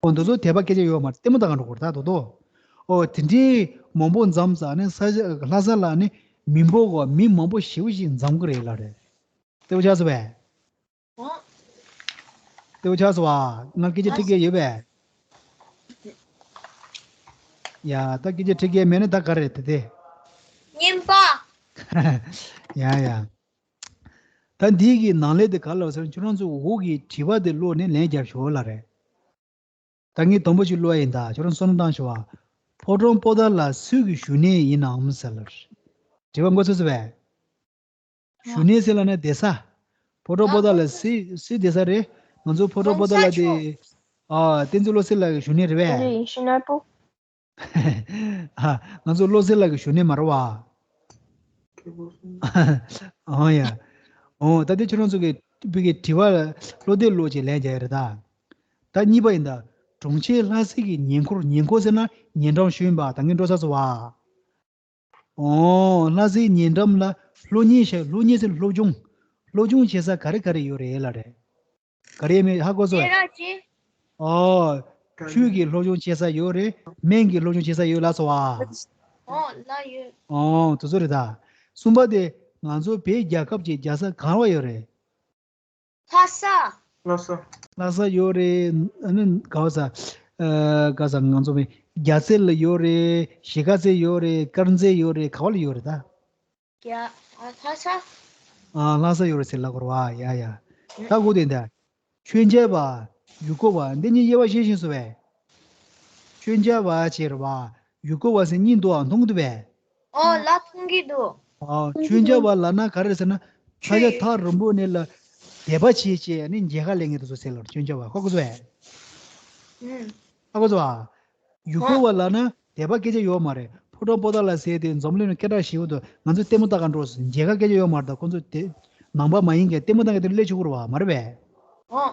འོ་འདི་ཚོ་དད་པ་སྐད་ཆ་ཡོད་མ་རེད། ལྟད་མོ་ལྟ་ག་འགྲོ་དགོས་རེད་ད་དོ་དོ། འོ་དེ་འདྲས་མང་པོ་འཛོམས་ཙང་ནི་ས་ཆ་ལྷ་ས་ལ་ནི་མི་འབོར་གོ་མི་མང་པོ་ཞེ་པོ་ཞིག་འཛོམས་གི་རེད་ལབ་རེད། ལྟད་མོ་ཆགས་སོང་བས། ལྟེ་བ་ཆགས་སོང་བ། ང་སྐད་ཆ་འདྲི་མཁན་ཡོད་པས། ཡ་ད་སྐད་ཆ་འདྲི་མཁན་མེད་ན་ད་ག་རེད་དེ་དེ། རྔན་པ། ཡ་ཡ། ད་འདི་གི་ནང་ལས་དེ་ག་ལ་ཟེར་ན་ཁྱོད་རང་ཚོ་འོག་གི་དྲི་བ་དེ་ཀློག་ནས་ལན་རྒྱབ་ཤོག་ལབ་རེད། ད་ངས་དང་པོ་ཅིག་ཀློག་ཡ་ཡིན་ད། ཁྱོད་རང་བསམ་བློ་བཏང་ཤོག་ཨ། ཕོ་བྲང་པོ་ཏཱ་ལ་སུ་གི་བཞུགས་གནས་ཡིན་ནམ་ཟེར་ལབ། དྲི་བ་མགོ་ཚོས་ཚོས་བས། བཞུགས་གནས་ཟེར་ལབ་ན་བསྡད་ས། ཕོ་བྲང་པོ་ཏཱ་ལ་སུ་སུ་བསྡད་ས་རེད། ང་ཚོ་ཕོ་བྲང་པོ་ཏཱ་ལ་དེ། ཨ་བསྟན་འཛིན་བློ་གསལ་ལགས་ཀྱི་བཞུགས་གནས་རེད་པས། ཨ་ང་ཚོ་བློ་གསལ་ལགས་ཀྱི་བཞུགས་གནས་མ་རེད་བ། ཨོ་ཡ། ཨོ་ད་དེ་ཁྱོད་རང་ཚོ་གི་བུ་གི་དྲི་བ་བློ་བདེ་བློ་ཅིག་ལན་རྒྱག་ཡ་རེད་ད། ད་གཉིས་པ་ཡིན་ད། གྲོང་ཁྱེར་ལྷ་སའི་གི་ཉེ་འཁོར། ཉེ་འཁོར་ཟེར་ན་ཉེ་འགྲམ་ཞུ་ཡིན་པ་ད་ངས་འགྲོ་ས་སོ་བ། ཨོ་ལྷ་སའི་ཉེ་འགྲམ་ལ་སློབ་གཉེར་བྱེད། སློབ་གཉེར་ཟེར་སློབ་སྦྱོང་། སློབ་སྦྱོང་བྱེད་ས་ག་རེ་ག་རེ་ཡོད་རེད་ལབ་རེད། ག་རེ་མེད་ཧ་གོ་སོང་། ཨོ། ཆོས་ཀྱི་སློབ་སྦྱོང་བྱེད་ས་ཡོད་རེད། སྨན་གྱི་སློབ་སྦྱོང་བྱེད་ས་ཡོད་ལབ་སོང་བ། ཨོ་ལ་ཡོད། ཨོ་དེ་ཚོ་རེད་ད། གསུམ་པ་དེ་ང་ཚོ་བོད་རྒྱལ་ཁབ་ཀྱི་རྒྱལ་ས་གང་བ་ཡོད་རེད། ལྷ་ས། ལྷ་ས། ལྷ་ས་ཡོད་རེད། ཨ་ནི་ག་བ་ས། ཨ་ག་ས་ང་ཚོ་བའི་རྒྱལ་རྩེ་ལ་ཡོད་རེད། གཞིས་ཀ་རྩེ་ཡོད་རེད། དཀར་མཛེས་ཡོད་རེད། ག་བ་ལ་ཡོད་རེད་ད། རྒྱ་ཨ་ལྷ་ས། ཨ་ལྷ་ས་ཡོད་རེད་ཟེར་ལབ་དགོས་རེད་བ། ཡ་ཡ། ད་གོ་དེ་འདྲ། མཆོད་མཇལ་བ། ཡུལ་སྐོར་བ་འདི་གཉིས་དབྱེ་བ་ཤེས་ཤེས་སོང་བས། མཆོད་མཇལ་བ་ཅེས་རེད་བ། ཡུལ་སྐོར་བ་ཟེར་གཉིས་འདུག་ཨ། མཐོང་གི་འདུག་པས། ཨོ་ལ་མཐོང་གི་འདུག་ཨོ་མཆོད་མཇལ་བ་ལབ་ན་ག་རེ་ཟེར་ན། ས་ཆ་ཐག་རིང་པོ་ནས་ལ་དད་པ་བྱེད་བྱེད་ནི་མཇལ་ཁ་སླེབས་མཁན་དེ་ཚོ་ཟེར་ལ་མཆོད་མཇལ་བ་ཧ་གོ་སོང་བས། ཨུམ། ཧ་གོ་སོང་བ། ཡུལ་སྐོར་བ་ལབ་ན་དད་པ་སྐད་ཆ་ཡོད་མ་རེད། ཕོ་བྲང་པོ་ཏཱ་ལ་ཟེར་དེ་འཛམ་གླིང་ནང་སྐད་གྲགས་ཞེ་པོ་འདུག་ང་ཚོ་ལྟད་མོ་ལྟ་ག་འགྲོ་ཟེར་མཇལ་ཁ་སྐད་ཆ་ཡོད་མ་རེད། ད་ཁོང་ཚོ་དེ་ནང་པ་མ་ཡིན་མཁན་ལྟད་མོ་ལྟ་མཁན་དེ་སླེབས་ཆོག་གི་རེད་བ་མ་རེད་པས། ཨོ།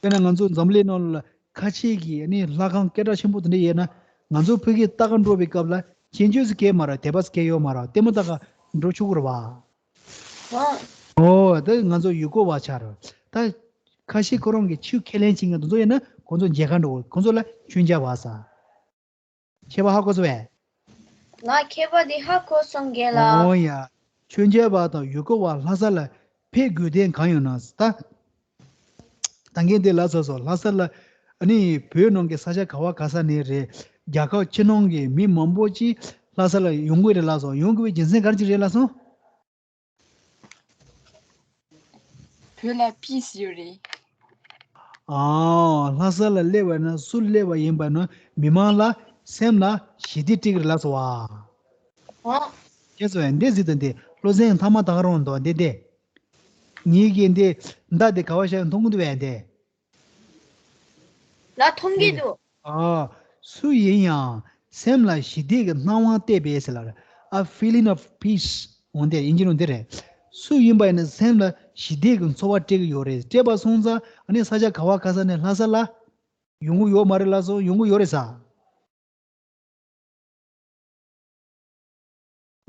དཔེར་ན་ང་ཚོ་འཛམ་གླིང་ནང་ལ་ཁ་ཆེ་གི་ནི་ལྷ་ཁང་སྐད་གྲགས་ཆེན་པོ་དེ་འདྲ་ཡོད་ན། ང་ཚོ་ཕ་གིར་ལྟ་ག་འགྲོ་བའི་སྐབས་ལ་མཆོད་མཇལ་ཟེར་མཁན་མ་རེད། དད་པ་ཟེར་མཁན་ཡོད་མ་རེད། ལྟད་མོ་ལྟ་ག་འགྲོ་ཆོག་གི་རེད་བ། ཨོ། ཨོ་ད་ང་ཚོ་ཡུལ་སྐོར་བ་ཆགས་རེད། ད་ཁ་ཤས་ཁོ་རང་གི་ཆོས་ཁས་ལེན་བྱེད་མཁན་དེ་ཚོ་ཡིན་ན་ཁོང་ཚོ་མཇལ་ཁ་འགྲོ། ཁོང་ཚོ་ལ་མཆོད་མཇལ་བ་ཟེར། ཁྱད་པར་ཧ་གོ་སོང་བས། ང་ཁྱད་པར་འདི་ཧ་གོ་སོང་རྒན་ལགས། ཨོ་ཡ། མཆོད་མཇལ་བ་དང་ཡུལ་སྐོར་བ་ལྷ་ས་ལ་ཕེབས་དགོས་དོན་གང་ཡོད་ན་ད། ད་གིན་དེ་ལ་སོ་སོ་ལྷ་ས་ལ་ཨ་ནི་བོད་ནང་གི་ས་ཆ་ག་བ་ག་ས་ནས་རེད། རྒྱལ་ཁབ་ཕྱི་ནང་གི་མི་མང་པོ་ཅིག་ལྷ་ས་ལ་ཡོང་གི་རེད་ལ་སོ། ཡོང་དགོས་པའི་རྒྱུ་མཚན་ག་རེ་ཅིག་རེད་ལ་སོ། བོད་ལ་པིས་ཡོད་རེད། ཨ། ལྷ་ས་ལ་སླེབས་པ་ན་སུ་སླེབས་པ་ཡིན་པ་ན་མི་མང་ལ་སེམས་ལ་ཞི་བདེ་སྤྲད་ཀྱི་རེད་ལ་སོ་བ། ཨ། ཁྱེད་ཚོ་ཡང་འདི་ཟིག་དང་འདི་བློ་སེང་ཐ་མ་དག་རོང་དོ་འདི་འདི། ངེད་ཀྱི་འདི་མདའ་འདི་ག་བ་བཞག་མཐོང་གི་འདུག་བས་འདི། ལ་མཐོང་གི་འདུག་ཨ། སུ་ཡིན་ཡང་སེམས་ལ་ཞི་བདེ་གི་སྣང་བ་གཏད་པས་ཟེར་ལ། a feeling of peace འོ་འདི་ཡིན་གྱི་ནོ་འདི་རེད། སུ་ཡིན་པ་ཡིན་ན་སེམས་ལ་ཞི་བདེ་གི་ཚོར་བ་སྤྲད་ཀྱི་ཡོད་རེད། སྤྲད་པ་སོང་ཙང་ཨ་ནི་ས་ཆ་ག་བ་ག་ས་ནས་ལྷ་ས་ལ་ཡོང་གི་ཡོད་མ་རེད་ལ་སོང་ཡོང་གི་ཡོད་རེད་ས།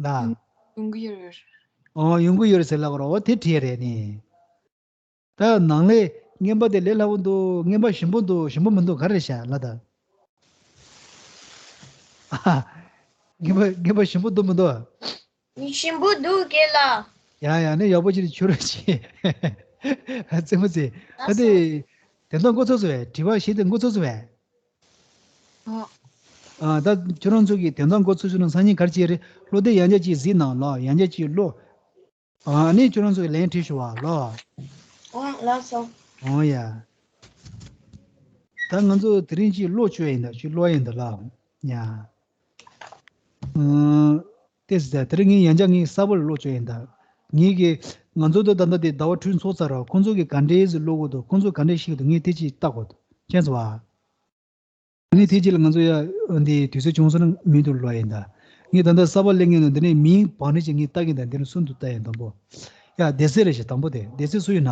ལ། ཡོང་གི་ཡོད་རེད། ཨོ་ཡོང་གི་ཡོད་རེད་ཟེར་ལབ་རོ་དེ་བྲིས་རེད་ནི། ད་ནང་ལས་རྔན་པ་དེ་ལས་སླ་པོ་འདུག་རྔན་པ་ཞིམ་པོ་འདུག་ཞིམ་པོ་མི་འདུག་ག་རེ་བྱ་ལ་ད། ཨ། རྔན་པ་རྔན་པ་ཞིམ་པོ་འདུག་མི་འདུག་ཞིམ་པོ་འདུག་གེ་ལ། ཡ་ཡ་ནི་ཡག་པོ་ཅིག་ཆུ་ར་ཆེ། རྩེད་མོ་རྩེ། ཨ་དེ། དེ་འདྲ་འགོ་ཚུགས་སོང་བས་དྲི་བ་བཤད་དེ་འགོ་ཚུགས་སོང་བས། ཨ། ད་ཁྱོད་རང་ཚོ་གིས་དེ་འདྲ་འགོ་ཚུགས་སོང་ན་སང་ཉིན་ག་རེ་བྱེད་རེད། བློ་བདེ་ཡང་བསྐྱར་ཅིག་གཟིགས་གནང་ལོ། ཡང་བསྐྱར་ཅིག་བློ། ཨ་ནི་ཁྱོད་རང་ཚོ་གི་ལན་བྲིས་ཞུ་བ་ལོ། ཨོ་ལགས་སོ། ཨོ་ཡ། ད་ང་ཚོ་དེ་རིང་ཅིག་བློ་བཅོས་ཡིན་ད་ཅིག་བློ་ཡིན་ད་ལ། ཡ། ཨུམ། ཏེ་ཟེར་དེ་རིང་ངས་ཡང་བསྐྱར་ངས་གསར་པ་ལ་བློ་བཅོས་ཡིན་ད། ངས་ཀྱི་ང་ཚོ་ད་ད་ལྟ་དེ་ཟླ་བ་ཁྲུས་ཚོགས་ཚར་ར་ཁོང་ཚོ་གི་ག་འདྲས་ཟེར་བློ་གོ་འདུག་ཁོང་ཚོ་ག་འདྲས་ཤིག་འདུག་ངས་དེ་ཅིག་ལྟ་དགོས་འདུག་མཁྱེན་སོང་བ། ནི་དེ་རྗེས་ལ་ང་ཚོ་ཡ་འདི་དུས་ཚོད་བྱུང་སོང་ན་མི་འདུག་ལོ་ཡིན་ད། ངས་ད་ལྟ་གསར་པ་སླེབས་མཁན་ནང་འདི་ནས་མིང་བང་རིམ་ཅིག་ངས་ལྟ་གིན་ད་འདི་ནས་གསུམ་དུ་ལྟ་ཡིན་དང་པོ། ཡ་སྡེ་ཚན་རེ་ཞིག་དང་པོ་དེ་སྡེ་ཚན་སུ་ཡིན་ན།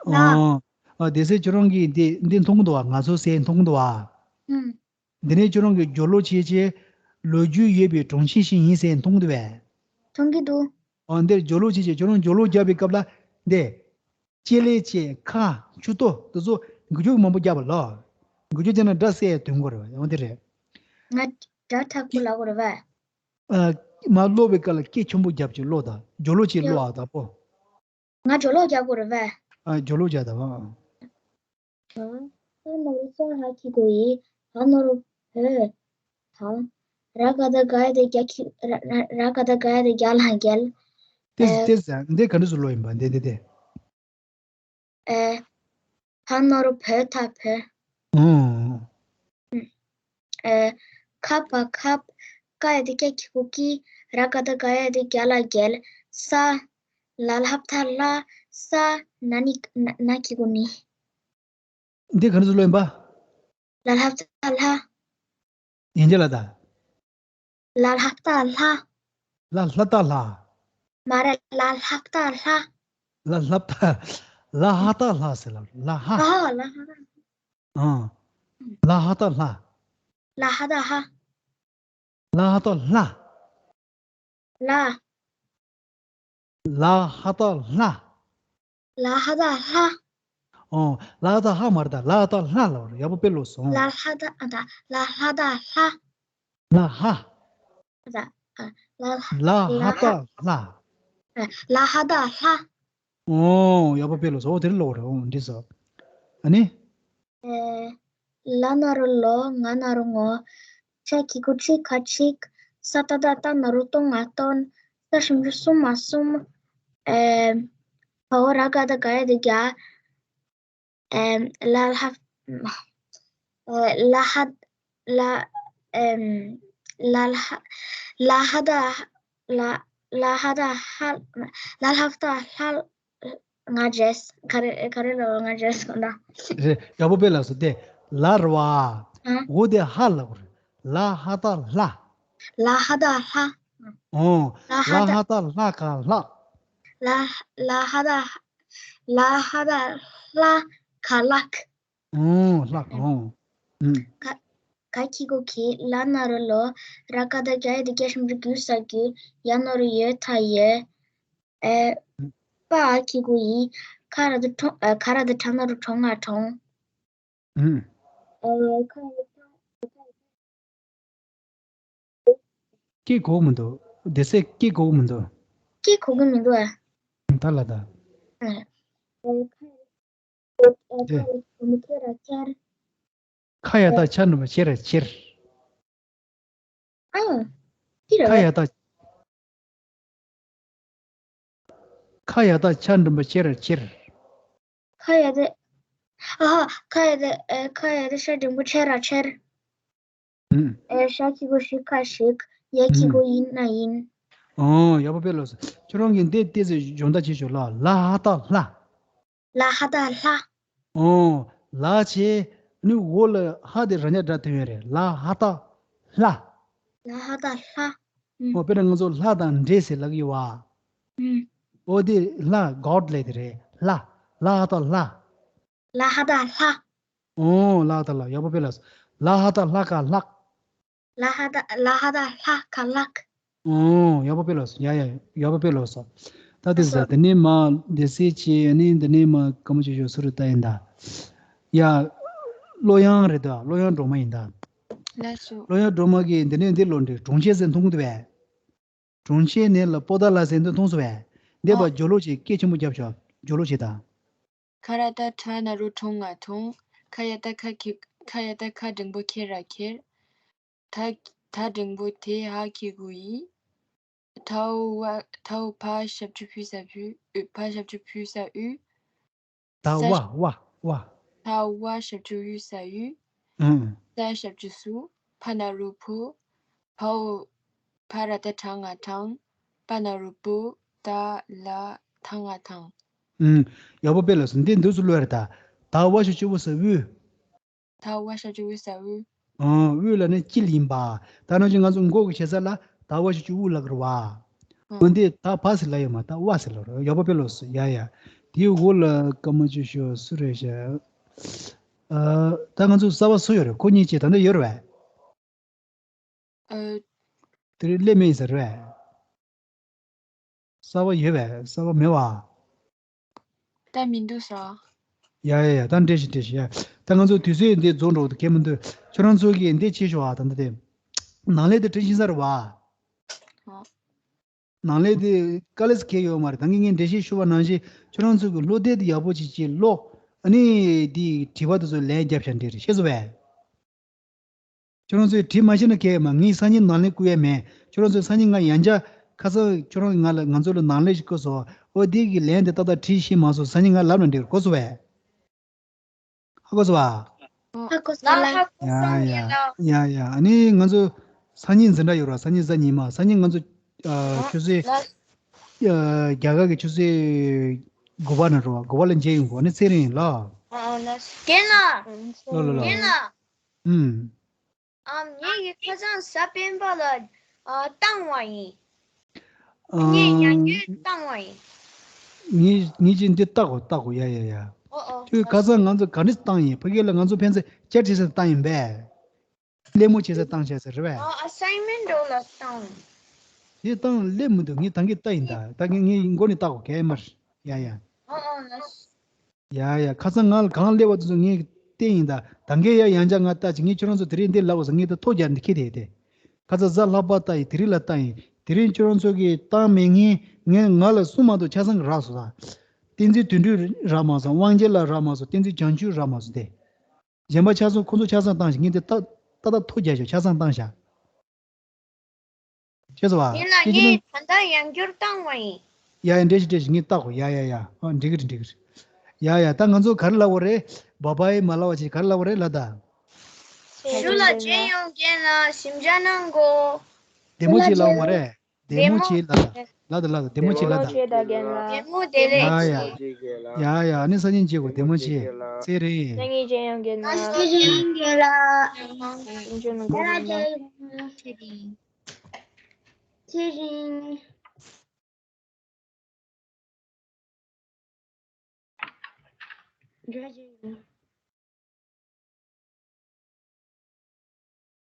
ཨ། ཨ་སྡེ་ཚན་ཁྱོད་རང་གིས་འདི་འདི་མཐོང་གི་འདུག་བ། ང་ཚོ་སེ་མཐོང་གི་འདུག་བ། ཨུམ། འདི་ནས་ཁྱོད་རང་གིས་སྦྱོར་ཀློག་བྱས་བྱས་ལོ་རྒྱུས་ཡོད་པའི་གྲོང་ཁྱེར་ཞིག་ཡིན་ཟེར་མཐོང་གི་འདུག་བས། མཐོང་གི་འདུག་ཨ་འདིར་སྦྱོར་ཀློག་བྱས་བྱས་ཁྱོད་རང་སྦྱོར་ཀློག་རྒྱག་པའི་སྐབས་ལ་འདི། ལྕེ་ལེ་ལྕེ་ཁ་མཆུ་ཏོ་དེ་ཚོ་འགུལ་སྐྱོད་མང་པོ་རྒྱབ་པ་ལ། འགུལ་སྐྱོད་བྱས་ན་སྒྲ་གསལ་ཡ་དོན་གོ་རེད་བ་ཡང་དེ་རེད། ང་སྒྲ་དྲག་པོ་ལབ་དགོས་རེད་བ། ཨ། མ་ཀློག་པའི་སྐབས་ལ་སྐད་ཆེན་པོ་རྒྱབ་ཀྱི་ཀློག་དང་སྦྱོར་ཀློག་ཅིག་ཀློག་ཨ་དང་པོ། ང་སྦྱོར་ཀློག་རྒྱག་དགོས་རེད་བ། ཨ་སྦྱོར་ཀློག་རྒྱག་དང་བ། ཨ། ས་ན་རོ་ས་ཧ་གི་གོ་ཡི། ཧ་ན་རོ་བོ། ད། ར་ག་ད་ག་ཡ་དེ་རྒྱ་གི་ར་ར་ར་ག་ད་ག་ཡ་དེ་རྒྱ་ལ་རྒྱལ། ཏེ་ཨེ། ཏེ་ཟ་འདི་ག་འདྲ་སུ་ལོ་ཡིན་པ་འདི་འདི་འདི། ཨེ། ཕ་ནོར་བོད་ཐ་བོད། ཨོ། ཨེ། ཁ་པ་ཁབ། ཀ་ཡ་དེ་ཀྱ་གི་གུ་ཀི། ར་ག་ད་ག་ཡ་དེ་རྒྱ་ལ་རྒྱལ། ས། ལ་ལྷབ་ཐ་ལྷ། ས། ན་ནི་ན་ན་གི་གུ་ནི། འདི་ག་རེ་ཟེར་ལོ་ཡིན་པ། ལ་ལྷབ་ཏ་ལྷ། ཡིན་གྱི་ལ་ད། ལ་ལྷབ་ཏ་ལྷ། ལ་ལྷབ་ཏ་ལྷ། མ་རེད་ལ་ལྷབ་ཏ་ལྷ། ལ་ལྷབ་ཏ། ལ་ཧ་ཏ་ལྷ་ཟེར་ལ་ལ་ཧ། ཨ་ལ་ཧ་ཏ། ཨ། ལ་ཧ་ཏ་ལྷ། ལ་ཧ་ཏ་ཧ། ལ་ཧ་ཏ་ལྷ། ལ། ལ་ཧ་ཏ་ལྷ། ལ་ཧ་ཏ་ལྷ། ཨོ། ལ་ཧ་ཏ་ཧ་མ་རེད་ད་ལ་ཧ་ཏ་ལྷ་ལ་བར་ཡག་པོ་དཔེ་ལོས་སོང་། ལ་ཧ་ཏ་ཨ་ད་ལ་ཧ་ཏ་ལྷ། ལ་ཧ། ཨ་ད་ཨ་ལ་ལ་ཧ་ཏ་ལྷ། ལ་ཧ་ཏ་ལྷ། ཨོ་ཡག་པོ་དཔེ་ལོས་སོང་། ཨོ་དེ་རེད་ལོ་རེད། ཨོ་འགྲིག་སོང་། ཨ་ནི། ཨེ། ལ་ན་རོ་ལོ། ང་ན་རོ་ངོ་། ཆ་གི་གུ་ཁྲི་ཁ་ཁྲིག་ས་ཏ་ཏ་ཏ་ན་རོ་ཏོ་ང་སྟོན། ས་ཞབས་ཀྱུ་སུ་མ་གསུམ། ཨེ། བ་འོ་ར་ག་ད་ག་ཡ་དེ་རྒྱ། ཨེ། ལ་ལྷ། ཨེ། ལ་ཧ། ལ། ཨེ། ལ་ལྷ། ལ་ཧ་ད། ལ། ལ་ཧ་ད་ཧ། ལ་ལྷ་ད་ཧ། ང་རྗེས། ག་རེ་ག་རེ་ལབ་ང་རྗེས་གོ་ན། རེད་ཡག་པོ་དཔེ་ལབ་སོང་དེ། ལ་རེད་བ། ཨ། འོ་དེ་ཧ་ལབ་རེད། ལ་ཧ་ད་ལྷ། ལ་ཧ་ད་ལྷ། ཨོ། ལ་ཧ་ད། ལ་ཧ་ད་ལྷ་ག་ལྷག་ལ། ལ་ཧ་ད། ལ་ཧ་ད་ལྷ་ག་ལྷག་ཨོ་ལྷག་ཨོ། ཨུམ། ག་ག་གི་གུ་གི། ལ་ན་རོ་ལོ། ར་ག་ད་ག་ཡ་དེ་རྒྱ་ཞབས་ཀྱུ་གུ་ས་གུ། ཡ་ན་རོ་ཡོ་ཐ་ཡོད། ཨེ། པ་གི་གུ་ཡི། ཁ་ར་དེ་ཁྲོ། ཨ། ཁ་ར་དེ་ཁྲ་ན་རོ་ཁྲོ་ང་ཁྲོང་། ཨུམ། ཨ། ཁ་ར་དེ་ཁྲ། སྐད་གོ་གི་མི་འདུག་སྡེ་སྲིད་སྐད་གོ་གི་མི་འདུག་སྐད་གོ་གི་མི་འདུག་ཨ། ད་ལ་ད། ཨ། ཨ། ཁ་ར་དེ། ཁ་ཡ་ད་ཆ་འགྲེང་བུ་ཆེ་ར་ཆེར། ཨང་། ཅི་རེད། ཁ་ཡ་ད། ཁ་ཡ་ད་ཆ་འགྲེང་བུ་ཆེ་ར་ཆེར། ཁ་ཡ་ད། ཨ་ཧ། ཁ་ཡ་ད། ཨེ། ཁ་ཡ་ད་ཤ་འགྲེང་བུ་ཆེ་ར་ཆེར། ཨུམ། ཨེ། ཤ་གི་གུ་ཤི་ཁ་ཤིག་ཡ་གི་གུ་ཨུམ། ཡིན་ན་ཡིན། ཨོ་ཡག་པོ་དཔེ་ལོས་སོང་། ཁྱོད་རང་གིས་འདི་ལྟས་ཚེ་སྦྱོང་བརྡར་བྱེད་ཤོག་ལ་ལ་ཧ་ད་ལྷ། ལ་ཧ་ད་ལྷ། ཨོ། ལ་བྱས་ནི་འོ་ལ་ཧ་དེ་ར་ཉ་སྒྲ་ཐོན་ཡོད་རེད། ལ་ཧ་ད་ལྷ། ལ་ཧ་ད་ལྷ། ཨུམ། ཨོ་དཔེར་ན་ང་ཚོ་ལྷ་དང་འདྲེ་ཟེར་ལབ་ཀྱི་ཡོད་བ། ཨུམ། ཨོ་དེ་ལྷ་གོཌ་ལབ་དེ་རེད། ལྷ། ལ་ཧ་ད་ལྷ། ལ་ཧ་ད་ལྷ། ཨོ་ལ་ཧ་ད་ལྷ། ཡག་པོ་དཔེ་ལབ་སོང་། ལ་ཧ་ད་ལྷ་ཀ་ལྷག། ལ་ཧ་ད་ལ་ཧ་ད་ལྷ་ཀ་ལྷག། ཨོ་ཡག་པོ་དཔེ་ལབ་སོང་། ཡ་ཡ་ཡག་པོ་དཔེ་ལབ་སོང་། ད་དེ་ཟ་དེ་ནས་མ་སྡེ་སྲིད་ཀྱི་ཨ་ནི་འདི་ནས་མ་ཀ་མ་ཅོ་ཞོ་སུ་རུ་ལྟ་ཡིན་ད། ཡ། ཀློ་གཡང་རེད་ད། ཀློ་གཡང་སྒྲོལ་མ་ཡིན་ད། ལགས་སོ། ཀློ་གཡང་སྒྲོལ་མ་གིས་འདི་ནས་འདི་ལོ་འདི་གྲོང་ཁྱེར་ཟེར་མཐོང་གི་འདུག་བས། གྲོང་ཁྱེར་ནས་ལ་པོ་ཏ་ལ་ཟེར་འདི་མཐོང་སོང་བས། འདི་ཨོ། པ་ཇོ་ལོ་ཆེ་སྐད་ཆེན་པོ་རྒྱབ་ཤོག་ཇོ་ལོ་ཆེ་ད། ཁ་ར་ཏ་ཁྲ་ན་རོ་ཁྲོང་ང་ཁྲོང་། ཁ་ཡ་ཏ་ཁ་ཁི་ཁ་ཡ་ཏ་ཁ་འགྲེང་བུ་ཁེ་ར་ཁེར། ད་ད་འགྲེང་བུ་དེ་ཧ་ཁི་གུ་ཡི། ཐའོ་བ་ཐའོ་ཕ་ཞབས་ཀྱུ་ཕུ་ས་ཕུ། ཨུ་ཕ་ཞབས་ཀྱུ་ཕུ་ས་ཨུ། ད་ས་ཝ་ཝ་ཝ། ད་ཝ་ཞབས་ཀྱུ་ཡུ་ས་ཡུ། ཨུ། ས་ཞབས་ཀྱུ་སུ། ཕ་ན་རུ་ཕུ། བའོ། ཕ་ར་ཏ་ཁྲ་ང་ཁྲང་། པ་ན་རུ་པུ། ད་ལ་ཐ་ང་ཐང་། ཨུ། ཡག་པོ་དཔེ་ལབ་སོང་། འདི་འདུག་སུ་ལོས་རེད་ད། ད་ཝ་ཞབས་ཀྱུ་ཝུ་ས་ཝུ། ད་ཝ་ཞབས་ཀྱུ་ཝུ་ས་ཝུ། ཨོ། ཝུ་ལ་ནི་དཀྱིལ་ཡིན་པ། ད་ནང་བཞིན་ང་ཚོ་མགོ་གི་ཞེ་ས་ལ་ད་ཝ་ཞབས་ཀྱུ་ཝུ་ལབ་ཀྱི་རེད་བ། ཨོ། འོན་ཏེ་ད་ཕ་ཟེར་ལབ་ཡོད་མ། ད་ཝ་ཟེར་ལབ་རེད། ཡག་པོ་དཔེ་ལབ་སོང་། ཡ་ཡ། དེའི་འོག་ལ་སྐར་མ་བཅུ་ཤོག་སུ་རེད་ཤག་ཨ། ད་ང་ཚོ་གསར་པ་སུ་ཡོད་རེད། ཁོ་གཉིས་ཀྱིས་ད་ལྟ་ཡོད་རེད་བས། ཨ། དེ་རིང་སླེབས་མེད་ཟེར་བས། གསར་པ་ཡོད་པས། གསར་པ་མེད་བ། ད་མི་འདུག་ས། ཡ་ཡ་ཡ། ད་འགྲིག་ཤག་འགྲིག་ཤག་ཡ། ད་ང་ཚོ་དུས་ཚོད་འདི་རྫོགས་འགྲོ་གི་མི་འདུག་ཁྱོད་རང་ཚོ་གིས་འདི་བྱེད་ཤོག་ཨ། ད་འདི་དེ། ནང་ལས་དེ་དྲན་ཤེས་ས་རེད་བ། ཨ། ནང་ལས་དེ་དཀའ་ལས་ཁེལ་ཡོད་མ་རེད། ད་ངས་ངས་འགྲེལ་བཤད་ཞུ་བ་ནང་བཞིན་ཁྱོད་རང་ཚོ་གི་བློ་གཏད་དེ་ཡག་པོ་ཅིག་ཅིག་ཀློག་ཨ་ནི་དེའི་དྲི་བ་དེ་ཚོ་ལན་རྒྱབ་བྱ་འགྲིག་རེད། ཤེས་སོང་བས། ཁྱོད་རང་ཚོས་བྲིས་མ་ཤེས་ན་གལ་མ། ངས་སང་ཉིན་ནང་ལས་བསྐུར་ཡ་མེད། ཁྱོད་རང་ཚོས་སང་ཉིན་ང་ཡང་བསྐྱར་ཁ་སང་ཁྱོད་རང་ང་ལ་ང་ཚོ་ལ་ནང་ལས་ཤིག་བསྐུར་སོང་། ཨོ་དེ་གི་ལན་དེ་ཏག་ཏག་བྲིས་ཤེས་མ་སོང་། སང་ཉིན་ང་ལབ་ན་འགྲིག་གོ་སོང་བས། ཧ་གོ་སོང་བ། ཧ་གོ་སོང་ལགས། ཡ་ཡ་ཡ་ཡ། ཨ་ནི་ང་ཚོ་སང་ཉིན་འཛིན་གྲྭ་ཡོད་ར། སང་ཉིན་གཟའ་ཉི་མ། སང་ཉིན་ང་ཚོ་ཨ་ཆུ་ཚོད་ཨ་རྒྱ་གར་གི་ཆུ་ཚོད་དགུ་པ་ན་རོ། དགུ་པ་ལ་མཇལ་ཡོང་གོ། ཨ་ནི་ཚེ་རིང་ལགས། ཨ་ཨ་ལགས། རྒན་ལགས། ལོ་ལོ་ལོ། རྒན་ལགས། ཨུམ། ཨ་ངེད་ཀྱི་ཁ་སང་གཟའ་སྤེན་པ་ལ་ཨ་བཏང་བ་ཡིན། ཨ། ངས་ཡང་བསྐྱར་བཏང་བ་ཡིན། ངས་ངས་ཀྱིས་འདི་བལྟ་དགོས་བལྟ་དགོས། ཡ་ཡ་ཡ། ཨོ་ཨོ། ཁྱོད་ཁ་སང་ང་ཚོ་ག་འདྲས་བཏང་ཡིན། ཕ་གི་ལ་ང་ཚོ་ཕན་ཚུན་བཅར་བྱེད་ས་བཏང་ཡིན་པས། ལད་མོ་བྱེད་ས་བཏང་བྱས་ས་རེད་པས། ཨ་ཨ་སའིན་མེན་ཊི་འདྲ་བོ་ལ་བཏང་། དེ་བཏང་སླེབས་མི་འདུག་ངས་ད་གིན་བལྟ་ཡིན་ད། ད་གིན་ངས་མགོ་ནས་བལྟ་དགོས་གལ་མ་རེད། ཡ་ཡ། ཨོ་ཨོ་ལགས། ཡ་ཡ། ཁ་སང་ང་ལ་གང་སླེབས་པ་དེ་ཚོ་ངས་བལྟས་ཡིན་ད། ད་གིན་ཡ་ཡང་བསྐྱར་ང་བལྟ་ཅིག་ངས་ཁྱོད་རང་ཚོ་དེ་རིང་འདི་ལབ་པ་སོང་། ངས་ད་ཐོ་རྒྱག་འདི་ཁྱེར་དེ་དེ། ཁ་སང་གཟའ་ལྷག་པ་བལྟ་ཡིན། དེ་རིང་ལ་བལྟ་ཡིན། དེ་རིང་ཁྱོད་རང་ཚོ་གིས་བཏང་མེད་ངས་ངས་ང་ལ་གསུང་མ་གཏོགས་ཆ་ཚང་གི་རག་སོང་ད། བསྟན་འཛིན་དོན་གྲུབ་རག་མ་སོང་། དབང་རྒྱལ་ལགས་རག་མ་སོང་། བསྟན་འཛིན་བྱང་ཆུབ་རག་མ་སོང་དེ། གཞན་པ་ཆ་ཚང་ཁོ་ཚོ་ཆ་ཚང་བཏང་ཞག་ངས་འདི་ཏག་ཏག་ཏག་ཐོ་རྒྱག་ཞག་ཆ་ཚང་བཏང་ཞག་ཤེས་སོང་བ། ཡིན་ལ་ངས་ད་ལྟ་ཡང་བསྐྱར་བཏང་བ་ཡིན། ཡ་ཡ། འགྲིག་ཤག་འགྲིག་ཤག་ངས་བལྟ་དགོས། ཡ་ཡ་ཡ། ཨ་འགྲིག་གི་རེད་འགྲིག་གི་རེད། ཡ་ཡ། ད་ང་ཚོ་ག་རེ་ལབ་དགོས་རེད། བཱ་བཱའི་མ་ལབ་པ་བྱས་ག་རེ་ལབ་དགོས་རེད་ལབ་ད། ཞུ་ལ་མཇལ་ཡོང་རྒན་ལགས། ཞིབ་འཇགས་གནང་གོ། བདེ་མོ་བྱས་ལབ་དགོས་རེད། བདེ་མོ་བྱས་ལབ་ད། ལབ་ད་ལབ་ད། བདེ་མོ་བྱས་ལབ་ད། བདེ་མོ་བྱས་ད་རྒན་ལགས། བདེ་མོ་བདེ་ལེགས། ཡ་ཡ། ཡ་ཡ། ཨ་ནི་སང་ཉིན་མཇལ་དགོས། བདེ་མོ་བྱས། ཚེ་རིང་། སང་ཉིན་མཇལ་ཡོང་རྒན་ལགས། ཚེ་རིང་རྒན་ལགས། ཚེ་རིང་། ཚེ་རིང་།